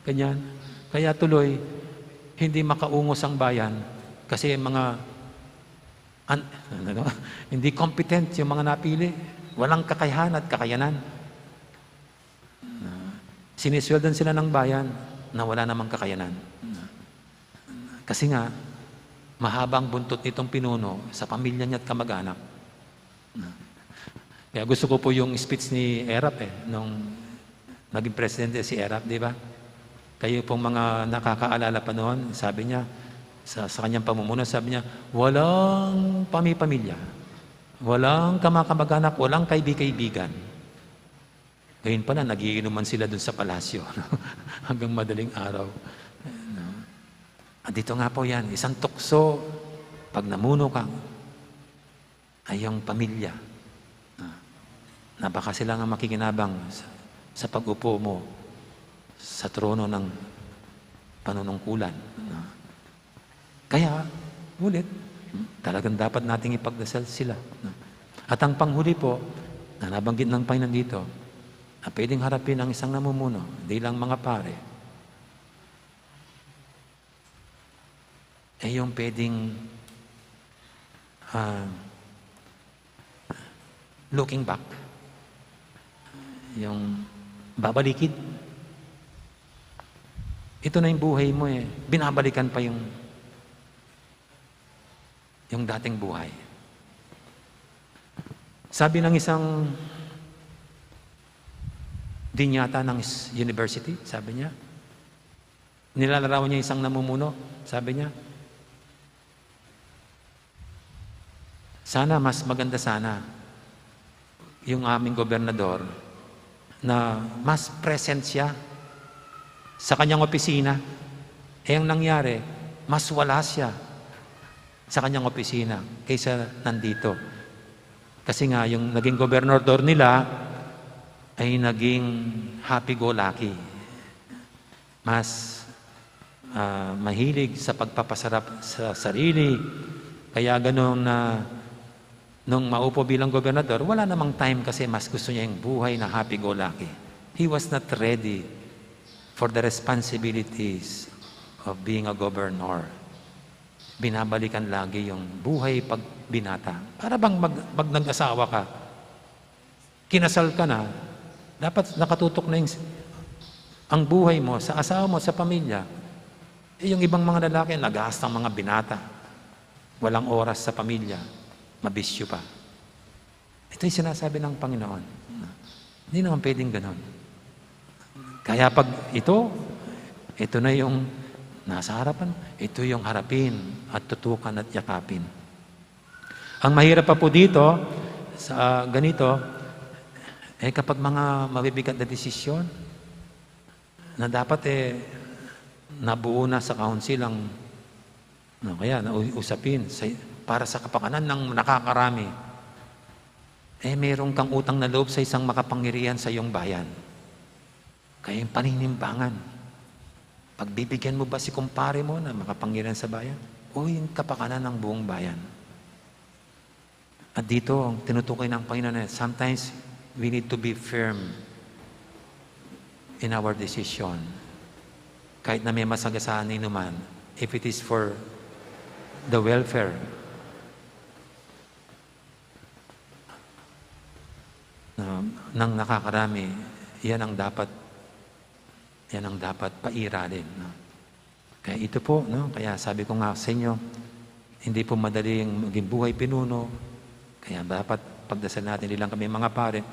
Ganyan. Kaya tuloy, hindi makaungos ang bayan kasi mga an-, ano, hindi competent yung mga napili. Walang kakayahan at kakayanan. Na sinisweldohan sila ng bayan na wala namang kakayanan. Kasi nga, mahaba ang buntot nitong pinuno sa pamilya niya at kamag-anak. Kaya gusto ko po yung speech ni Erap eh, nung naging presidente si Erap, di ba? Kayo pong mga nakakaalala pa noon, sabi niya, sa, sa kanyang pamumuno, sabi niya, "Walang pamipamilya, walang kamakamag-anak, walang kaibi-kaibigan." Ngayon pala, nagiinuman sila dun sa palasyo, no? Hanggang madaling araw. No? At dito nga po yan, isang tukso, pag namuno ka, ay yung pamilya. No? Na baka sila nga makikinabang sa, sa pag-upo mo sa trono ng panunungkulan. No? Kaya, ulit, talagang dapat nating ipagdasal sila, no? At ang panghuli po, na nabanggit ng Panginoon dito, na pwedeng harapin ang isang namumuno, hindi lang mga pare, eh, yung pwedeng, ah, looking back, yung babalikid. Ito na yung buhay mo eh. Binabalikan pa yung, yung dating buhay. Sabi ng isang dean yata ng s-, university, sabi niya, nilalarawan niya isang namumuno, sabi niya, "Sana mas maganda sana yung aming gobernador na mas present siya sa kanyang opisina. Eh, ang nangyari, mas wala siya sa kanyang opisina kaysa nandito. Kasi nga, yung naging gobernador nila ay naging happy-go-lucky. Mas, ah, mahilig sa pagpapasarap sa sarili. Kaya ganun na nung maupo bilang gobernador, wala namang time kasi mas gusto niya yung buhay na happy-go-lucky. He was not ready for the responsibilities of being a governor. Binabalikan lagi yung buhay pag binata. Para bang mag-, pag nag-asawa ka, kinasal ka na, dapat nakatutok na yung, ang buhay mo sa asawa mo, sa pamilya. Eh, yung ibang mga lalaki, nag-aasta ng mga binata. Walang oras sa pamilya. Mabisyo pa. Ito yung sinasabi ng Panginoon. Hindi naman pwedeng ganon. Kaya pag ito, ito na yung nasa harapan, ito yung harapin at tutukan at yakapin. Ang mahirap pa po dito, sa ganito, eh, kapag mga mabibigat na desisyon, na dapat, eh, nabuo na sa kaunsil ang, no, kaya na u-, usapin sa, para sa kapakanan ng nakakarami. Eh, meron kang utang na loob sa isang makapangyarihan sa iyong bayan. Kaya yung paninimbangan, pagbibigyan mo ba si kumpare mo na makapangyarihan sa bayan? O yung kapakanan ng buong bayan? At dito, ang tinutukoy ng Panginoon na sometimes we need to be firm in our decision. Kahit na may masagasaan inuman, if it is for the welfare na, ng nakakarami, yan ang dapat, yan ang dapat pairalin, no? Kaya ito po, no? Kaya sabi ko nga sa inyo, hindi po madali ang maging buhay pinuno. Kaya dapat pagdasal natin, hindi lang kami mga pare,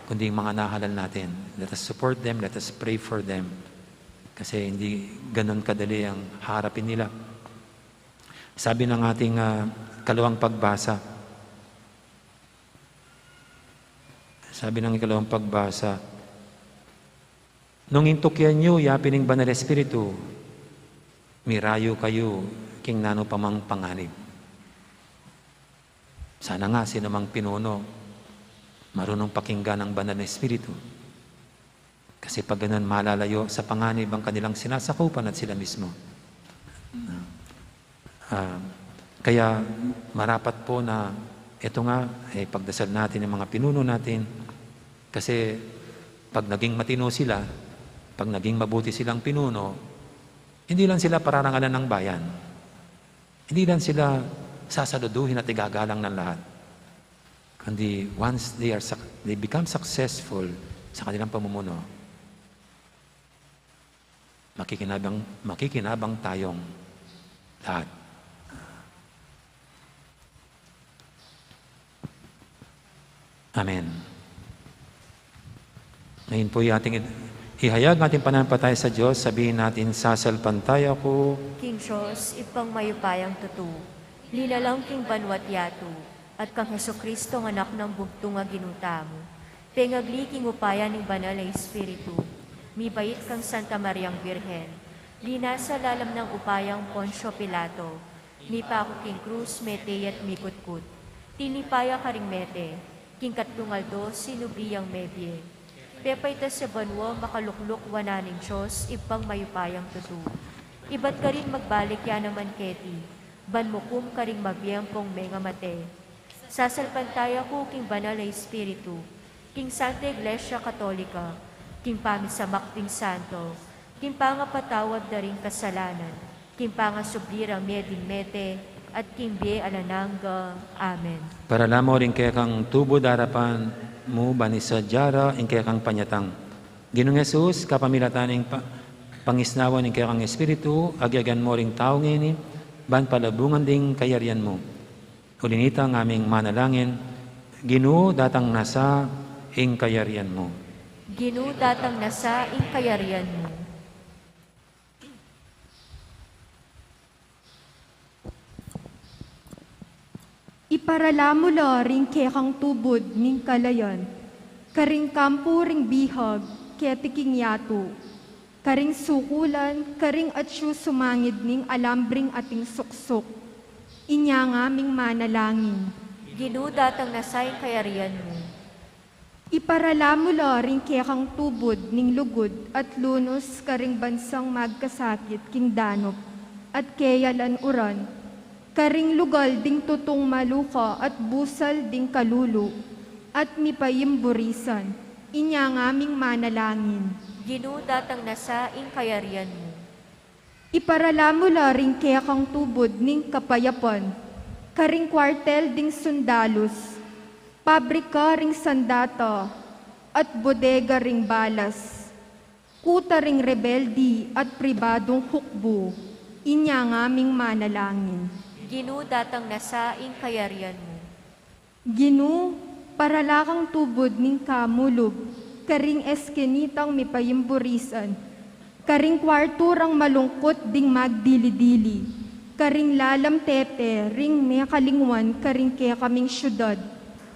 kundi yung mga nahalal natin. Let us support them, let us pray for them. Kasi hindi ganun kadali ang harapin nila. Sabi ng ating, ah, kalawang pagbasa, sabi ng ikalawang pagbasa, "Nung intukyan yu ya pin ing Banal Espiritu, mirayu kayu king nanu pa mang panganib." Sana nga sino mang pinuno, marunong pakinggan ang Banal na Espiritu. Kasi pag ganun, malalayo sa panganib ang kanilang sinasakupan at sila mismo. Ah, kaya marapat po na ito nga, eh, pagdasal natin yung mga pinuno natin. Kasi pag naging matino sila, pag naging mabuti silang pinuno, hindi lang sila pararangalan ng bayan. Hindi lang sila sasaluduhin at igagalang ng lahat. Kundi once they are suc-, they become successful sa kanilang pamumuno, makikinabang, makikinabang tayong lahat. Amen. Ngayon po, yung ating id-, ihayag ng ating pananampalataya sa Diyos, sabihin natin, "Sasalpantaya ku king Dios, Ibpang mayupayang tutu, linalang king banwa't yatu, at kang Jesucristo, ang Anak nang bugtung a Ginu tamu, pengagli king upaya ning Banal a Espiritu, mibait kang Santa Mariang Birhen, linasa lalam nang upayang Poncio Pilato, mipaku king krus, mete ya at mikutkut. Tinipa ya karing mete, king katlung aldo sinubli yang mebie. Pepaitas ya banua, makalukluk wanan ning Dios, Ibpang mayupayang tutu. Ibat karin magbalik ya naman keti, ban mukum karing mabie ampong mengamate. Sasalpantaya ku king Banal a Espiritu, king Santa Iglesia Katolika, king pamisamak ding santo, king pangapatawad da ring kasalanan, king pangasubli rang mie ding mete, at king bie alang angga. Amen." Paralamu ring kekang tubu darapan mu, ban isadia ra ing kekang panyatang. Ginung Jesus, kapamilatan ning pa-, pangisnawan ning kekang Espiritu, agyagan mu ring tau ngeni, ban palabungan ding kayarian mu. Uli nita, ngaming manalangin, Ginu, datang na sa ing kayarian mu. Ginu, datang na sa ing kayarian mu. Iparalamu la ring kekang tubud ning kalayan. Karing kampu ring bihag, keti king yatu. Karing sukulan, karing atyu sumangid ning alambring ating suksuk. Inya ngaming manalangin. Ginu, datang na sa ing kayarian mu. Iparala mu la ring kekang tubud ning lugud at lunus karing bansang magkasakit king danup at keyalan uran, karing lugal ding tutung maluka at busal ding kalulu at mipayimburisan. Inya ngaming manalangin. Ginu, datang na sa ing kayarian mu. Iparala mu la ring kekang tubud ning kapayapan, karing kwartel ding sundalus, pabrika ring sandata, at bodega ring balas, kuta ring rebeldi at pribadung hukbu. Inya ngaming manalangin. Ginu, datang na sa ing kayarian mu. Ginu, parala kang tubud ning kamulub karing eskinitang mipayimburisan, karing kwartu rang malungkut ding magdili-dili, karing lalam tete ring mekalingwan karing kekaming syudad.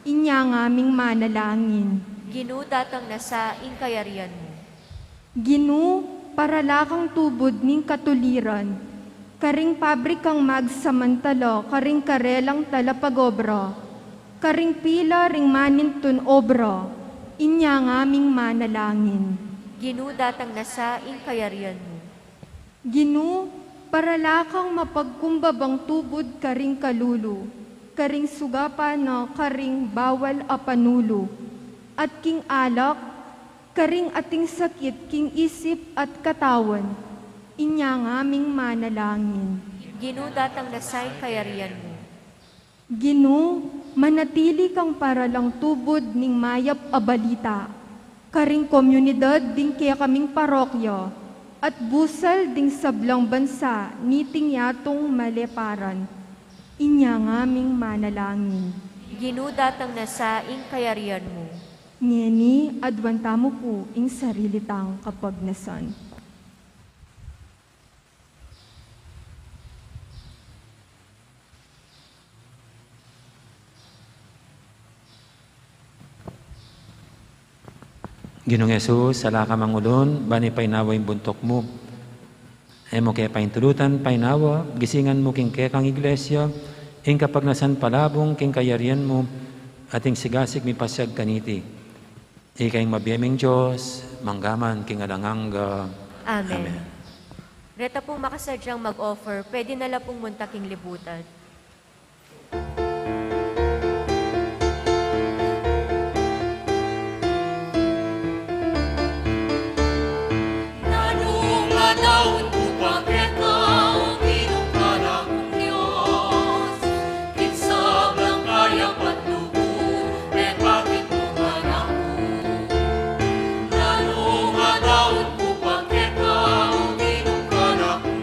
Inya ngaming manalangin. Ginu, datang na sa ing kayarian mu. Ginu, parala kang tubud ning katuliran, karing pabrikang magsamantala, karing karelang talapagobra, karing pila ring manintun obra. Inya ngaming manalangin. Ginu, datang na sa ing kayarian mu. Ginu, parala kang mapagkumbabang tubud karing kalulu, karing sugapan na karing bawal a panulu, at king alak, karing ating sakit king isip at katawan. Inya ngaming manalangin. Ginu, datang na sa ing kayarian mu. Ginu, manatili kang paralang tubud ning mayap a balita karing komunidad ding kekaming parokya at busal ding sablang bansa niting yatung maleparan. Inya ngaming manalangin. Ginu, datang na sa ing kayarian mu. Ngeni, aduan tamu pu ing sarili tang kapagnasan. Ginung Jesus, ala ka mangulun, ban ipainawa ing buntuk mu. E mu ke paintulutan, painawa, gisingan mu king kekang iglesia ing kapagnasan palabung king kayarian mu, at ing sigasig mipasyag kaniti. Ika ing mabie ming Dios, mangga man king alang angga. Amen. Amen. Reta pung makasadyang mag-offer, pwede na la pung munta king libutan. Nanu ing adaun ku pa keka, o Ginung Dios? King sablang kayapan lub ku, mepakit mu kanaku. Nanu ing adaun ku pa keka, o Ginung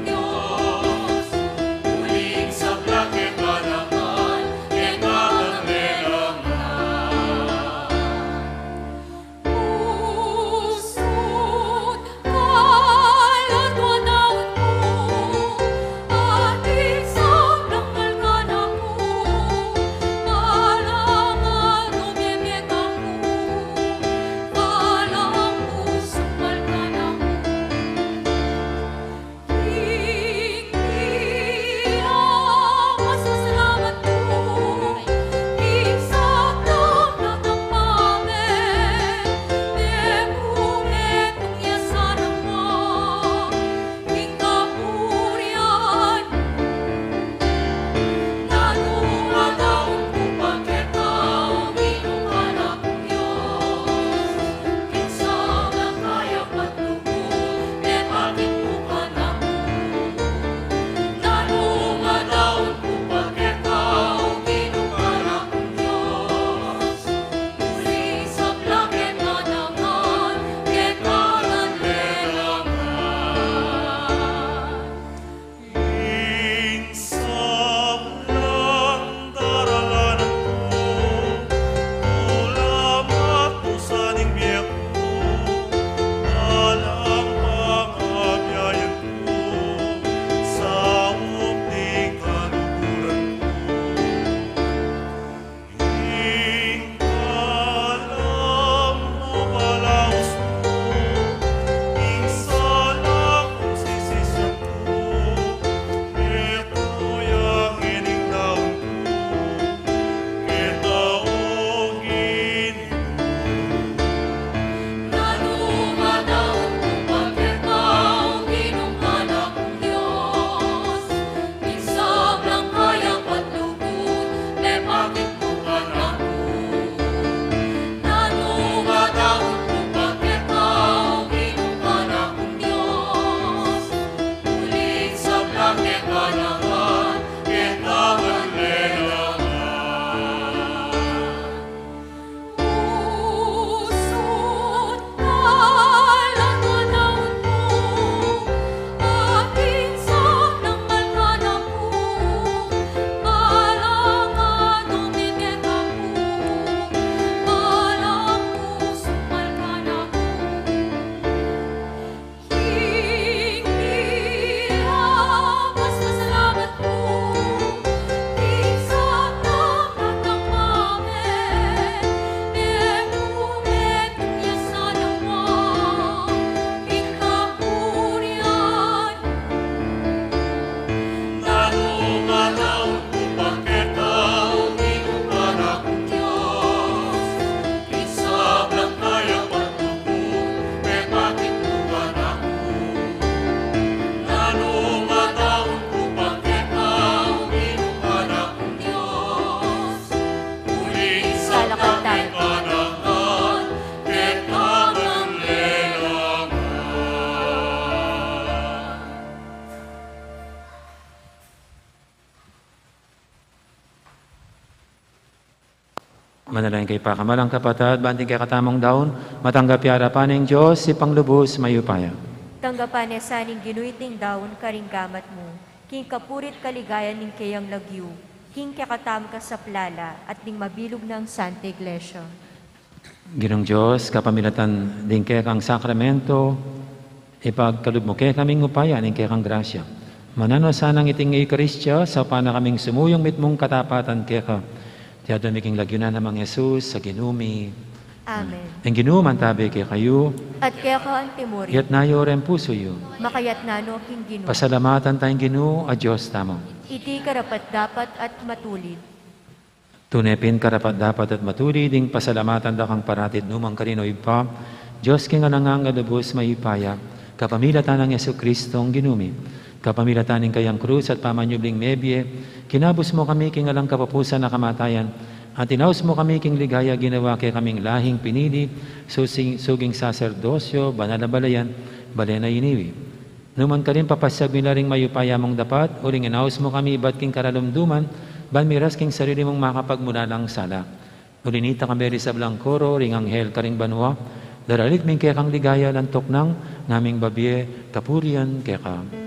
Dios? Uling sabla keka naman, Manalangin kayu pakamalan kung kapatad, ban iting kekatamung daun matanggap ya arapan ning Dios, Ibpang lubus mayupaya. Tanggapan na sa ning Ginu iting daun karing gamat mu, king kapurian at kaligayan ning keyang lagyu, king kekatamung kasaplalan at ning mabilug nang Santa Iglesia. Ginung Dios, kapamilatan ding kekang sakramento, ipagkalub mu kekaming upaya ning kekang grasya. Mananu sanang iting Eukaristia, saupan na kaming sumuyung mitmung katapatan keka. Iti adwan mi king lagyu na nang Jesus a Ginu mi. Amen. Ing Ginu mantabi kekayu. At keka antimurin. Iyatas yu ring pusu yu. Makayatas no king Ginu. Pasalamatan taya ing Ginu a Dios tamu. Iti karapat-dapat at matulid. Tune pin karapat-dapat at matulid ing pasalamatan da kang parati at nukarin man, O Ibpa, Dios king alang angga, lubus mayupaya, kapamilatan nang Jesucristong Ginu mi. Kapamilatan ning kayang krus at pamanyubling mebie, kinabus mu kami king alang kapupusan a kamatayan, at inaus mu kami king ligaya ginawa kekaming lahing pinili, susing, suging saserdosyo, banal a balayan, balen a iniwi. Nukarin, papasyag mi la ring mayupaya mung dapat, uling inaus mu kami ibat king karalumduman, ban miras king sarili mung makapagmulalang sala. Uli nita, kayabe ring sablang koro ring anghel karing banua, daralikan mi ing kekang ligaya alang tuknang, ngaming babie kapurian keka.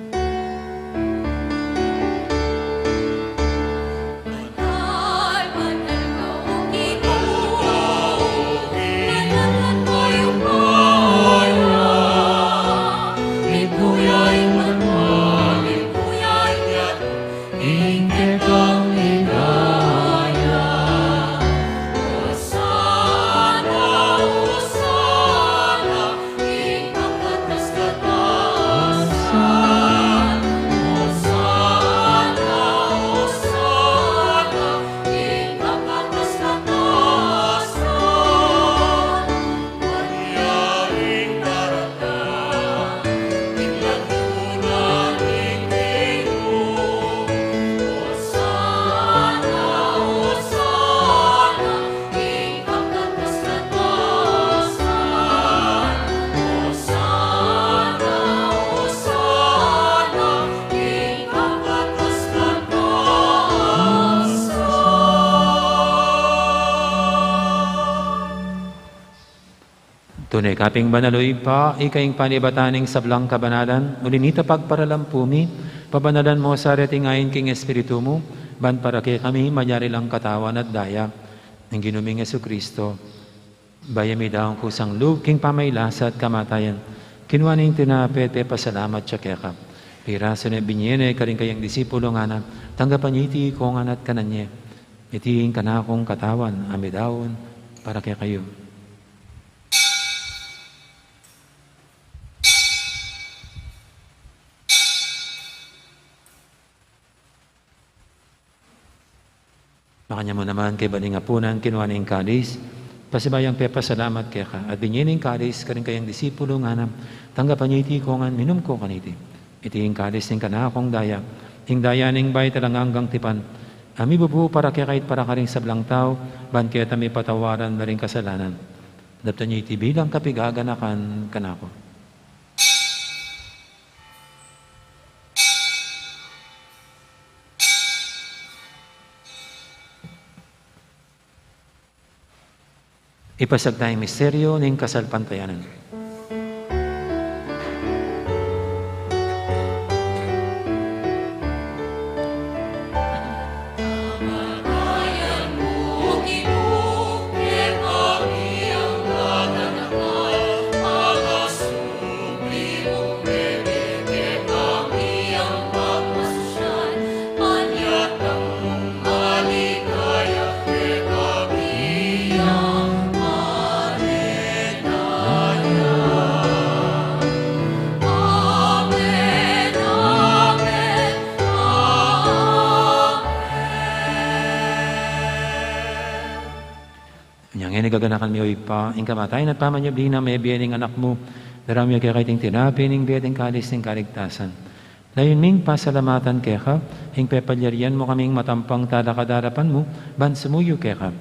Tune ka pin banal, O Ibpa, ika ing panibatan ning sablang kabanalan, uli nita pagparalan pu mi, pabanalan mu sa reting ain king Espiritu mu, ban para kekami malyari lang katawan at daya ning Ginu ming Jesucristo. Bayu mi daun kusang lub king pamagkasakit at kamatayan, kinua ne ing tinape, pepasalamat ya keka. Pirasu ne, binie ne karing kayang disipulo, ngana, tanggapan ye iti ikong ngan at kanan ye. Iti ing kanakung katawan a midaun para kekayu. Makanyan mu naman kaybat ning apunan, kinua ne ing kalis, pasibayu yang pepasalamat keka, at binie ne ing kalis karing kayang disipulo, ngana, tanggapan ye iti ikong ngan, minum ko kaniti. Iti ing kalis ning kanakung daya, ing daya ning bayu at alang anggang tipan, a mibubu para kekayu at para karing sablang tau, ban keta mipatawad la ring kasalanan. Daptan ye iti bilang kapaganakan kanaku. Ipasiag taya ing misteryu ning kasalpantayanan. Inya ngeni gaganakan mi, O Ibpa, ing kamatayan at pamanyubli nang mebie ning Anak mu, daraun mi keka iting tinape ning bie at ing kalis ning kaligtasan. Layun ming pasalamatan keka, ing pepalyarian mu kaming matampang talakad king arapan mu, ban sumuyu keka.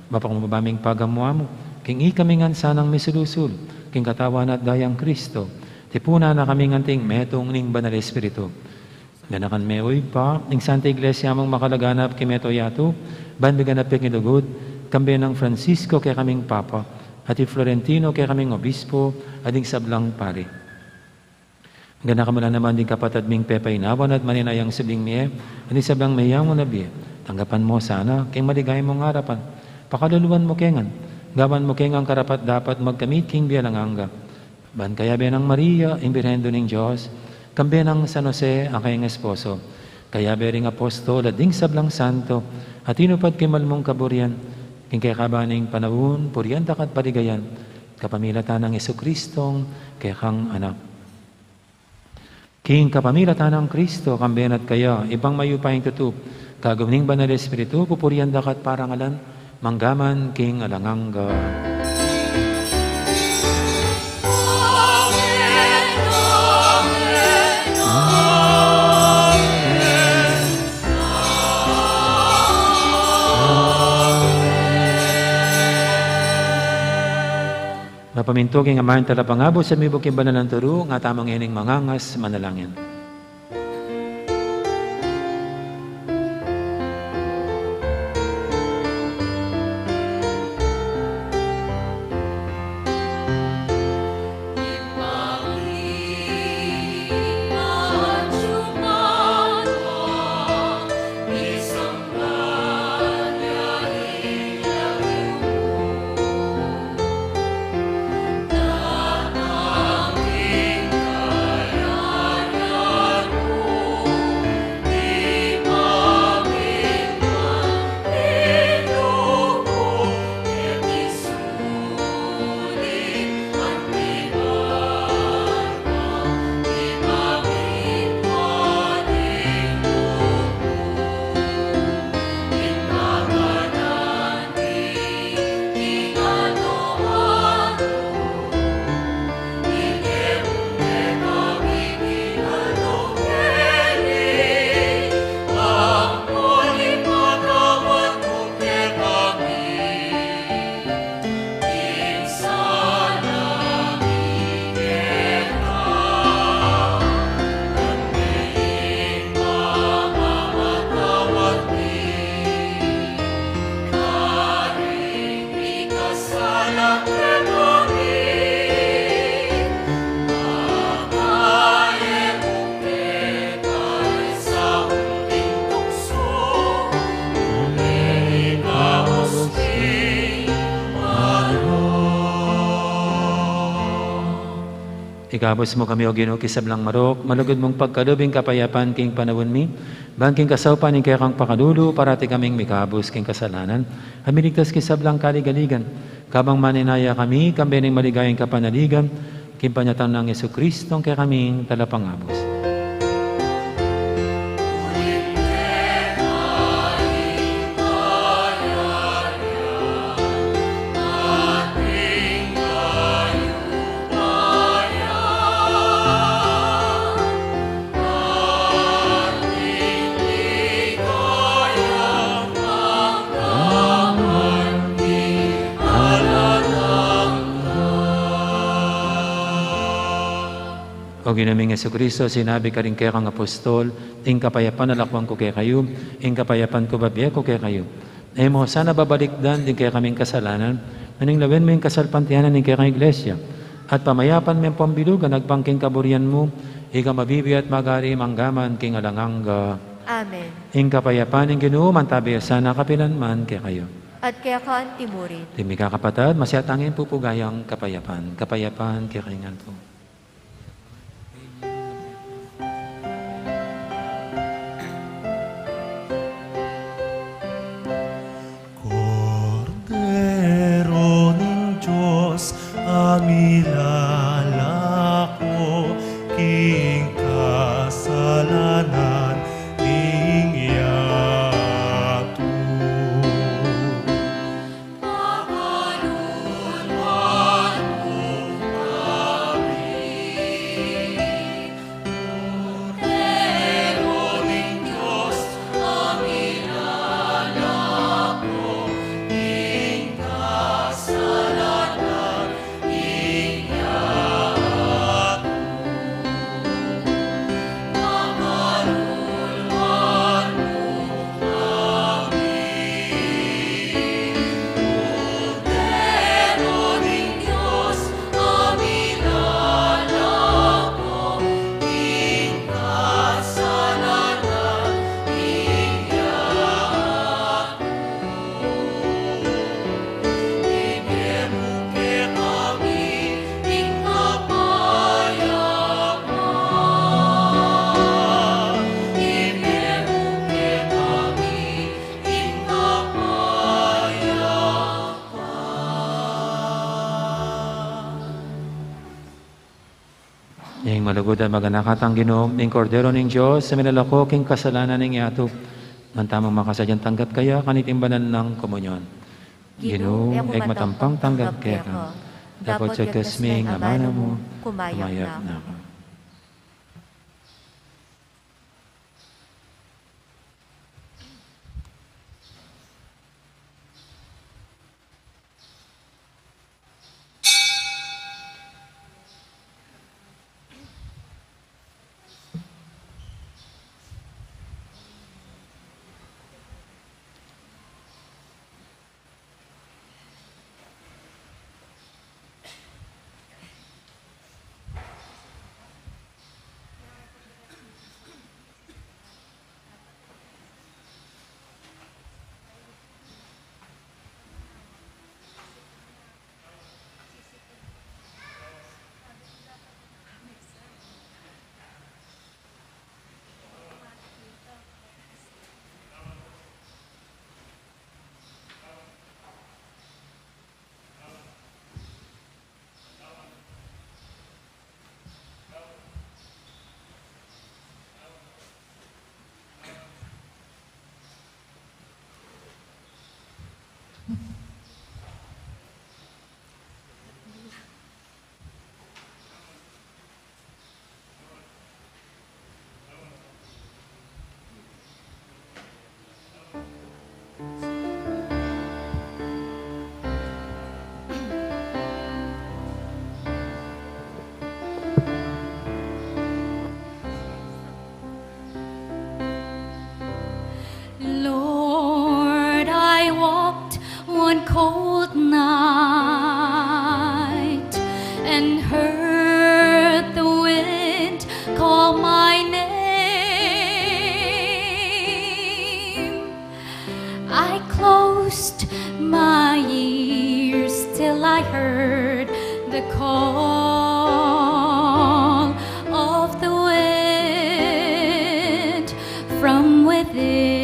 Mapakumbaba ming pagamu-amu, king ikami ngan sanang misulu-sulu king katawan at dayang Kristo, tipunan na kaming anting metung ning Banal Espiritu. Ganakan me, O Ibpa, ing Santa Iglesia mung makalaganap king mabilug a yatu, ban miganap ya king lugud, Kambe nang Francisco kekaming Papa, at i Florentino kekaming Obispo, at ding sablang pari. Ganakan mu la naman ding kapatad ming pepainawan at maninayang subling mie, at ding sablang meyangu na bie. Tanggapan mu sana king maligaya mung arapan. Pakaluluan mu ke ngan. Gawan mu ke ngan karapat-dapat magkamit king bie alang angga. Ban kayabe nang Maria, ing Birhen Indu ning Dios, kambe nang San Jose, a kayang esposo, kayabe ring apostol, at ding sablang santo, a tinupad king mal mung kaburian, king kekaban ning panaun, purian da ka at paligayan, kapamilatan nang Jesucristong kekang Anak. King kapamilatan nang Kristo, kambe na at kaya, Ibpang mayupayang tutu, kagum ning Banal Espiritu, pupurian da ka at parangalan, mangga man king alang angga. Mapamintu king Ama ing Talapangabus, at mibuk king banal nang turu, nga tamu ngening mangangas manalangin. Ikabus mu kami, O Ginu, king sablang marok, malugud mung pagkalub ing kapayapan king panaun mi, ban king kasaupan ning kekang pakalulu, parati kaming mikabus king kasalanan, at miligtas king sablang kaligaligan, kabang maninaya kami, kambe ning maligayang kapanaligan, king panyatang nang Jesucristong kekaming Talapangabus. O Ginu ming Jesucristo, sinabi ka ring kekang apostol, "Ing kapayapan lakwan ku kekayu, ing kapayapan ku bibie ku kekayu." E mu sana babalikdan ding kekaming kasalanan, nune lawen mu ing kasalpantayanan ning kekang Iglesia, at pamayapan me ampong bilugan agpang king kaburian mu, ika a mabibie at magari mangga man king alang angga. Amen. Ing kapayapan ning Ginu mantabi ya sana kapilan man kekayu. At keka antimurin. Ding mikakapatad, masyatang ing pupugayang kapayapan. Kapayapan kekayu ngan pu. Kordero ning Dios, a milalako king kasalanan ning yatu. Malugud a maganaka tang Ginu, ing Kordero ning Dios, a milalako king kasalanan ning yatu. Ngan tamung makasadyang tanggap kaya kaniting banal nang komunyon. Ginu, e ku matampang tanggap keka, dapot yagas me ing amanu mu, kumayap na ku. Lord, I walked one cold night and heard the wind call my name. I closed my ears till I heard the call of the wind from within.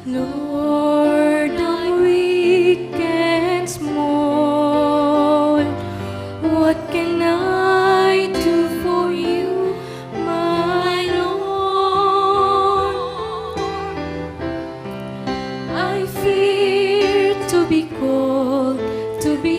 Lord, I'm weak and small. What can I do for you, my Lord? I fear to be cold, to be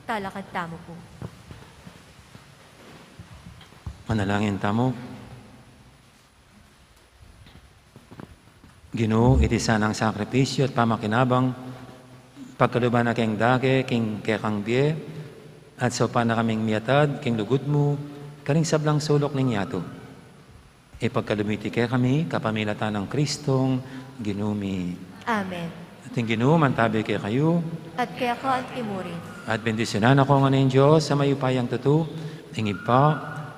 Talakad tamu pu. Manalangin tamu. Ginu, iti sanang sakripisyu at pamakinabang, pagkaluban na keng dake king kekang bie, at saupan na kaming miatad king lugud mu karing sablang sulok ning yatu. Ipagkalub mu iti kekami kapamilatan nang Kristong Ginu mi. Amen. At ing Ginu mantabi kekayu. At keka antimurin. At bendisyunan na kayu ngan ning Dios a mayupayang tutu, ing Ibpa,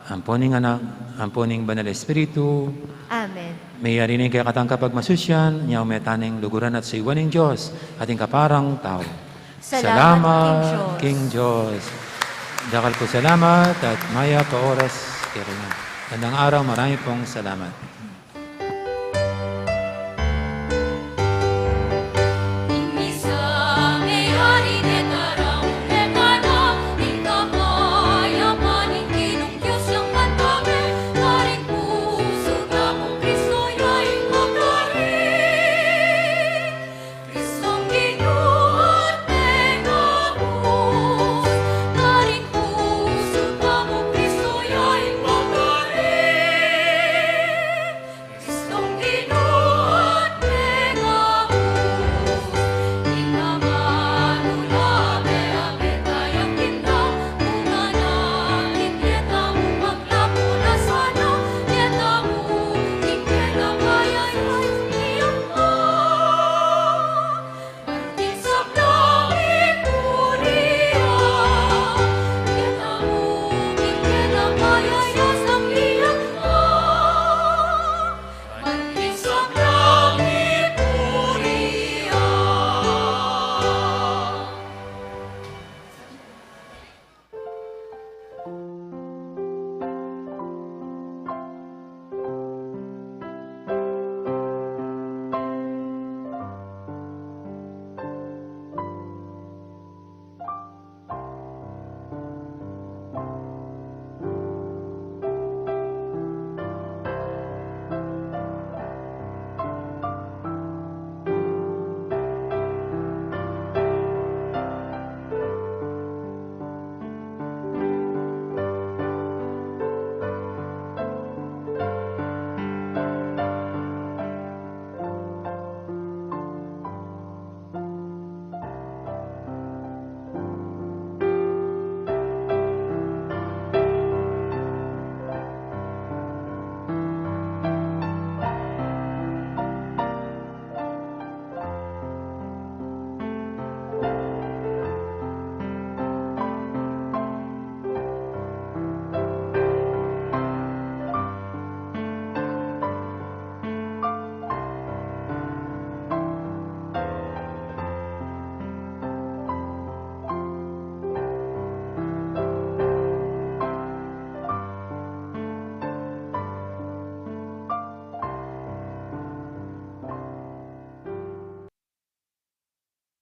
ampo ning Anak, ampo ning Banal Espiritu. Amen. Meyari ne ing kekatang kapagmasusyan, nya ume tang luguran at suyuan ning Dios at ing kaparang tau. Salamat king Dios. Dakal pung salamat at mayap a oras kekayu ngan. Magandang araw, marami pong salamat.